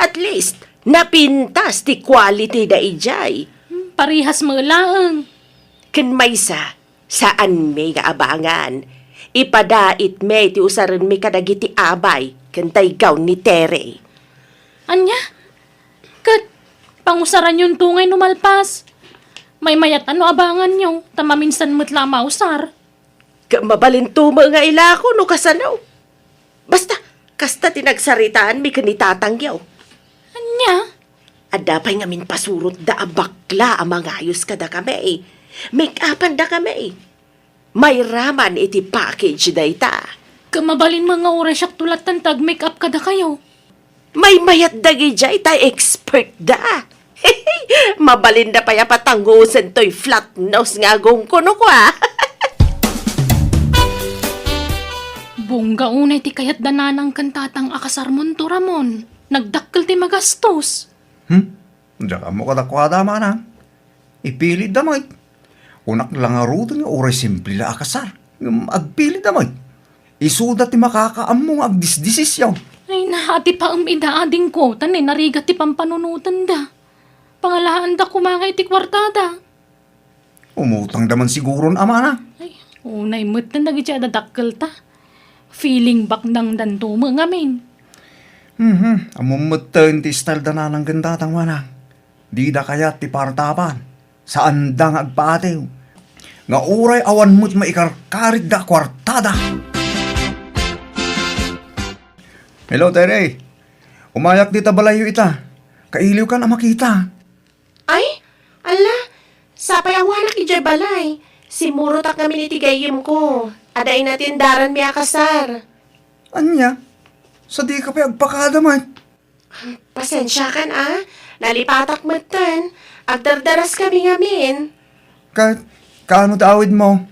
at least, napintas ti quality da idiay. Hmm, parehas met laeng. Ken maysa, saanmi nga abangan. Ipadaitmi ti usarenmi kadagiti abay ken daygaw ni Tere. Ania? Ket pangusaranyon to ngay no malpas. Maymayat a no abanganyo, ta maminsan met la a mausar. Ket mabalinto met nga ilako no kasano. Basta, kasta ti nagsaritaanmi ken ni tatangyo. Ania? Adda pay ngamin pasurotda a bakla a mangayos kadakami. Make-upandakami. Mairaman iti package dayta. Ket mabalin met nga uray siakto lattan ti ag-make-up kadakayo. Maymayat dagidiay ta expert da. Mabalinda pay a patangosen toy flat nose nga agongko no kua. Bongga unay ti kayat da nanang ken tatang a kasarmonto, Ramon. Nagdakkel ti magastos. Hmm? Diak ammo kadakuada, manang. Ipilitda met. Kunak la ngaruden nga uray simple la a kasar. Ngem agpilitda met. Isuda ti makakaammo nga agdisdesisyon. Ay, naatipaem ida, adingko, ta ni narigat ti pampanunotenda. Pangalaanda koma nga iti kuartada. Umutangda man siguron, amana. Ay, unay metten dagiti adda dakkelta. Feeling baknangdanto met ngamin. Mhm, ammom metten ti style da nanang ken tatang, manang. Dida kayat ti partaban. Saanda nga agpaatiw. Nga uray awan met maikarkaritda a kuartada. Hello, Tere. Umayak dita balayyo ita. Kailiwkan a makita. Ay, alla, sapay awanak idiay balay. Simmurotak ngamin iti gayyemko. Adda inatendaranmi a kasar. Ania? Sadika pay agpakada met? Pasensiakan a, nalipatak metten. Agdardaraskami ngamin. Ket, kaano ti awidmo?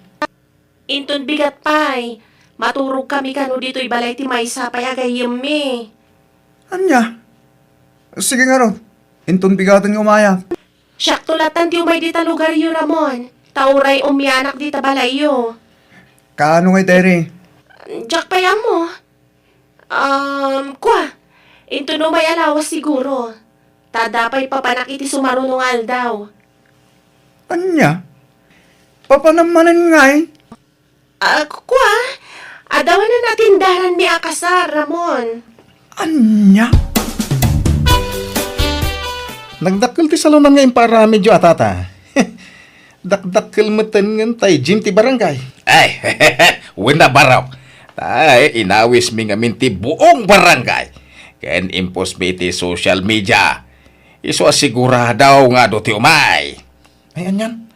Inton bigat pay, maturogkami kano ditoy balay ti maysa pay a gayyemmi. Ania? Sige ngarud, inton bigaten nga umayak. Siakto lattan ti umay dita lugaryo, Ramon, ta uray umianak dita balayyo. Kaano ngay, Terry? Diak pay ammo. Um, kua, inton umay a lawas siguro. Ta adda pay papanak iti sumaruno nga aldaw. Ania? Papanam manen ngay? Ah, kua, adda manen a tindaranmi a kasar, Ramon. Ania? Nagdakkel ti salonan nga impaaramidyo a, tata. Dakdakkel metten ngem tay gym ti barangay. Ay, wen a, barok. Tay, inawismi ngamin ti buong barangay. Ken imposmi iti social media. Isu a sigurado nga adu ti umay. Ay, anian?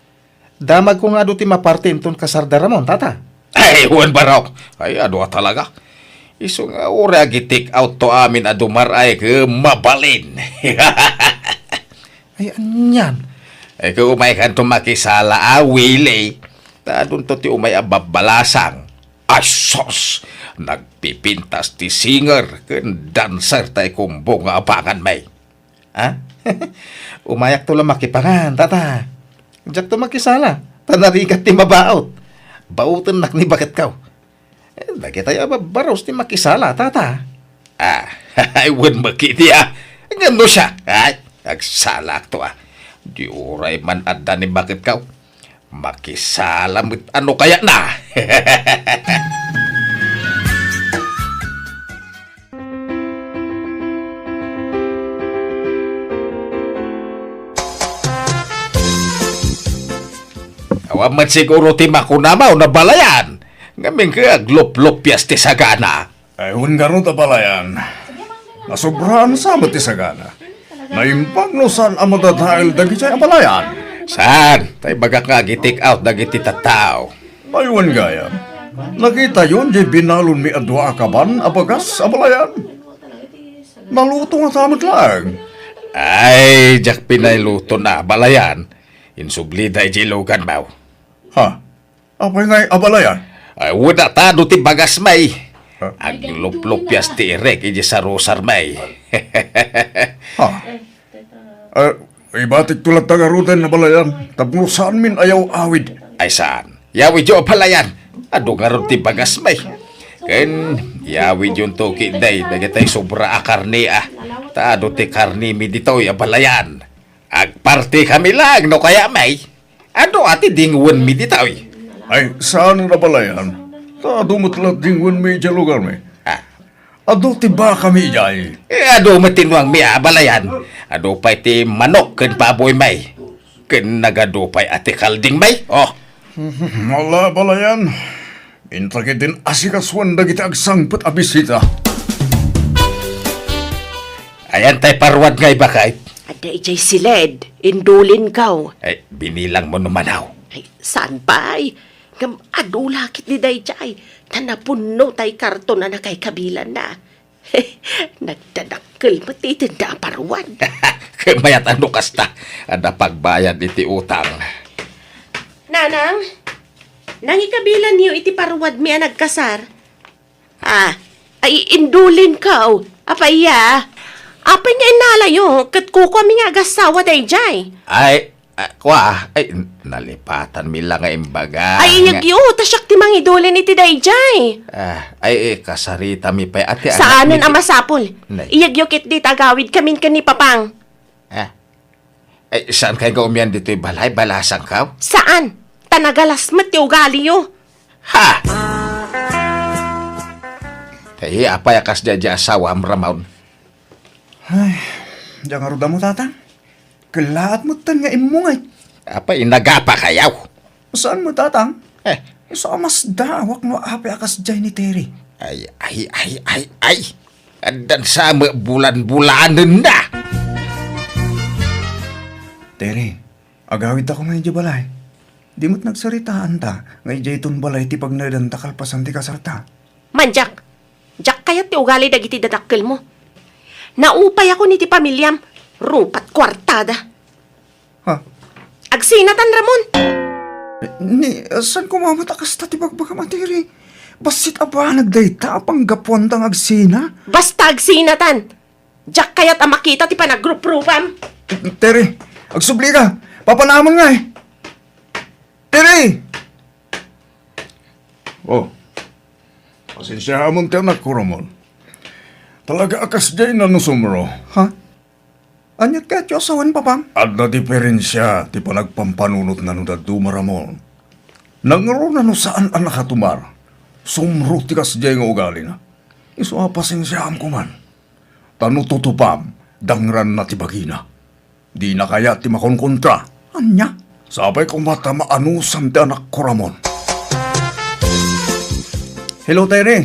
Damagko nga adu ti maparte inton kasarda Ramon, tata. Ay, wen, barok. Ay, adu a talaga. Isu nga uray agi-take out to amin a dumar-ay ket mabalin. Ay, anian? Ay, ket umaykanto makisala a, Willie. Ta adunto ti umay a babbalasang. Ay, sus! Nagpipintas ti singer ken dancer tay kumbo nga abanganmi. Ha? Umayakto la makipangan, tata. Diakto makisala, ta narigat ti mabaut. Bautennak ni baketko. Eh, dagitay a babbaros ti makisala, tata. Ah, ay, wen met ketdi, ah. Ngem no siak, ay, agsalakto, ah. Di uray man adda ni baketko. Makisala met a no kayatna. Awan met siguro ti makunam a balayan. Ngamin ket aglupluppias ti sagana. Ay, wen garud a balayan. Nasobraan sa met ti sagana. Naimbag no saan a madadael dagiti a balayan. Saan? Tay bagak nga agi-take out dagiti tattao. Ay, wen gayam. Nakitayon diay binalonmi a dua a kaban a bagas a balayan. Naluto ngata met laeng. Ay, diak pinay luto na balayan. Insublida idiay luganmo. Ha? Apay ngay a balayan? Ay, wen a tado ti bagasmi. Ha? Aglupluppias ti irek idiay sarusarmi. Ha? Ah, ibatikto latta ngaruden a balayan, tapno saanmin a yaw-awid. Ay saan? Yawidyo a balayan. Adu ngarud ti bagasmi. Ken yawidyonto ketdi dagiti sobra a karne a. Ta adu ti karnemi ditoy a balayan. Agpartikami laeng no kayatmi. Adu a ti dingwenmi ditoy. Ay, saan a balayan. Ta adu met la dingwenmi idiay lugarmi. Ah. Adu ti bakami idiay. Eh, adu met ti nuangmi a balayan. Adu pay ti manok ken baboymi. Ken nagadu pay a ti kaldingmi. Oh. Ala, balayan. Inta ketdin asikasuan dagiti agsangpet a bisita. Ayan tay paruwad nga ibakay. Adda idiay siled, indulinko. Ay, binilangmo no manaw. Ay, saan pay? Ngem adu la ketdi daydiay, ta napunno tay karton a nakaikabilanna. Nagdadakkel met ti itedda a paruwad. Ket mayat a no kasta, adda pagbayad iti utang. Nanang, nangikabilanyo iti paruwadmi a nagkasar? Ah, ay, indulinko. Apay a? Apay nga innalayo ket kukuami nga agassawa daydiay? Ay, ah, kua, ay, nalipatanmi la nga imbaga. Ay, iyegyo, ta siak ti mangidulin iti daydiay. Ah, ay, eh, kasaritami pay, ati, anak. Saanen a masapul. Nay. Iyegyo ketdi ta agawidkamin ken ni Papang. Ah. Ay, saan kay nga umian ditoy balay? Balasangko? Saan? Ta nagalas met ti ugaliyo. Ha! Tay, apay a kasdiay diay asawam, Ramon? Ay, diak ngarud ammo, Tatang. Kellaat metten nga immungek. Apay, nagapakayaw? Saan met, Tatang? Eh. Isu a masdaawak no apay a kasdiay ni Terry. Ay, ay, ay, ay, ay. Addan sa met bulan-bulanenna. Terry, agawidta koma idiay balay. Di met nagsaritaanta nga idiayton balay ti pagnaedanta kalpasan ti kasarta. Mandiak, diak kayat ti ugali dagiti dadakkelmo. Naupayakon iti pamiliam, rupat kuartada. Ha? Agsinatan, Ramon! Ni, saan koma met a kasta ti bagbagam a, Terry? Bassit a banag dayta a panggapuanta nga agsina? Basta agsinatan! Diak kayat a makita ti panagruprupam. Terry, agsublika! Papanamon ngay! Terry! Oh, pasensiaamon ti anakko, Ramon. Talaga a kasdiayna no sumro. Ha? Ania ti kayatyo a sawen, Papang? Adda diferensia ti panagpampanunotna no dadduma, Ramon. Nangruna no saan a nakatumar, sumro ti kasdiay nga ugalina. Isu a pasensiaam koman. Ta no tutupam, dangranna ti bagina. Dina kayat ti makonkontra. Ania? Sapay koma ta maanusam ti anakko, Ramon. Hello, Terry.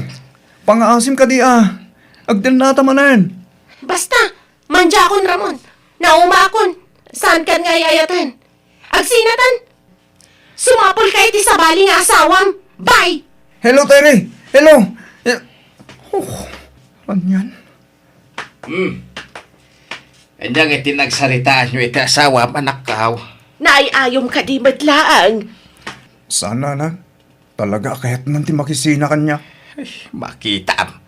Pangaasim kadi a. Agdennata manen. Basta, mandiakon, Ramon. Naumakon. Saankan nga ay-ayaten. Agsinatan. Sumapulka iti sabali nga asawam. Bye! Hello, Terry. Hello. Eh, oh, anian? Hmm. Ania nga iti nagsaritaanyo iti asawam, anakko? Naay-ayom kadi met laeng. Saan, Nanang. Talaga a kayatnan ti makisina kaniak. Ay, makitaam.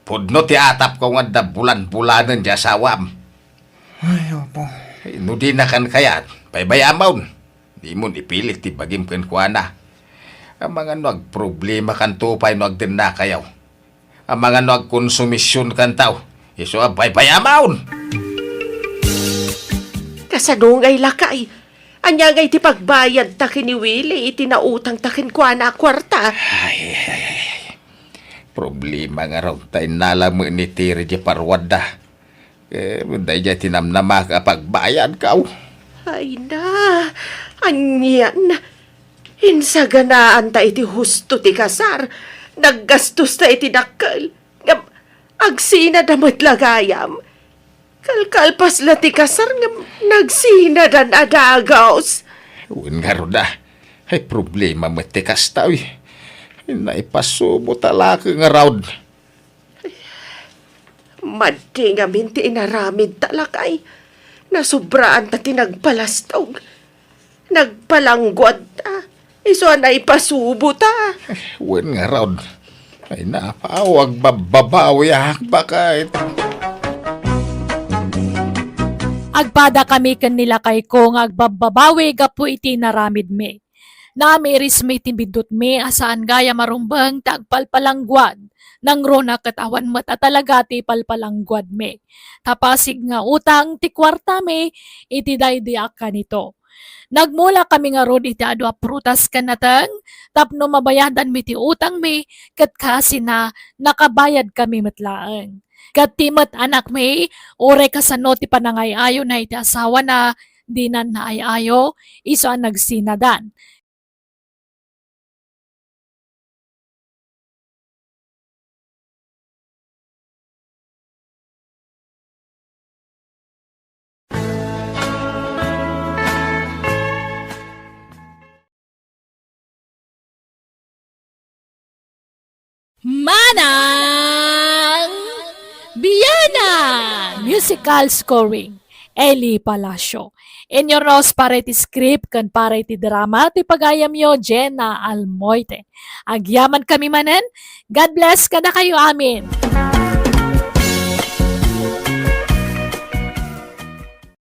Pudno ti atapko nga adda bulan-bulanen ti asawam. Ay, Apo. Ay, no dinakan kayat, baybay-amon. Dimon ipilit ti bagim kenkuana. Amangan no agproblemakanto pay no agdennakayo. Amangan no agkonsumisionkanto. Isu a baybay-amon! Kasadungay lakay. Ania ngay ti pagbayadta ken ni Willie iti nautangta kenkuana a kuarta? Ay, ay, ay, ay. Problema ngarud ta innala met ni Terry diay paruwadda. Eh, daydiay ti namnamaka a pagbayadko. Ay na, anian? Insaganaanta iti husto ti kasar, naggastosta iti dakkel, ngem agsinada met la gayam. Kalkalpas la ti kasar ngem nagsinadan a dagus. Wen ngarud a, ay problema met ti kasta, uy. Ay, naipasubo ta laki ngarud. Madi ngamin ti inaramidta, lakay. Nasobraanta ti nagpalastog. Nagpalangguadta. Isu a naipasubota. Wen ngarud. Ay, napaw, agbabbabawi ak, baket. Agpadakami ken ni lakayko nga agbabbabawi gapu iti inaramidmi. Naamirismi ti biddutmi a saan gayam a rumbeng ti agpalpalangguad. Nangruna ket awan met a talaga ti palpalangguadmi. Ta pasig nga utang ti kuartami iti daydi a kanito. Nagmulakami ngarud iti adu a prutas ken nateng tapno mabayadanmi ti utangmi, ket kasina nakabayadkami met laeng. Ket ti met anakmi, uray kasano ti panangay-ayona iti asawana, dinan naay-ayo, isu a nagsinadan. Manang Biana! Musical scoring, Eli Palacio. Inyo runa para iti script ken para iti drama ti pagayamyo, Jenna Almoite. Agyamankami manen, God bless kadakayo amin.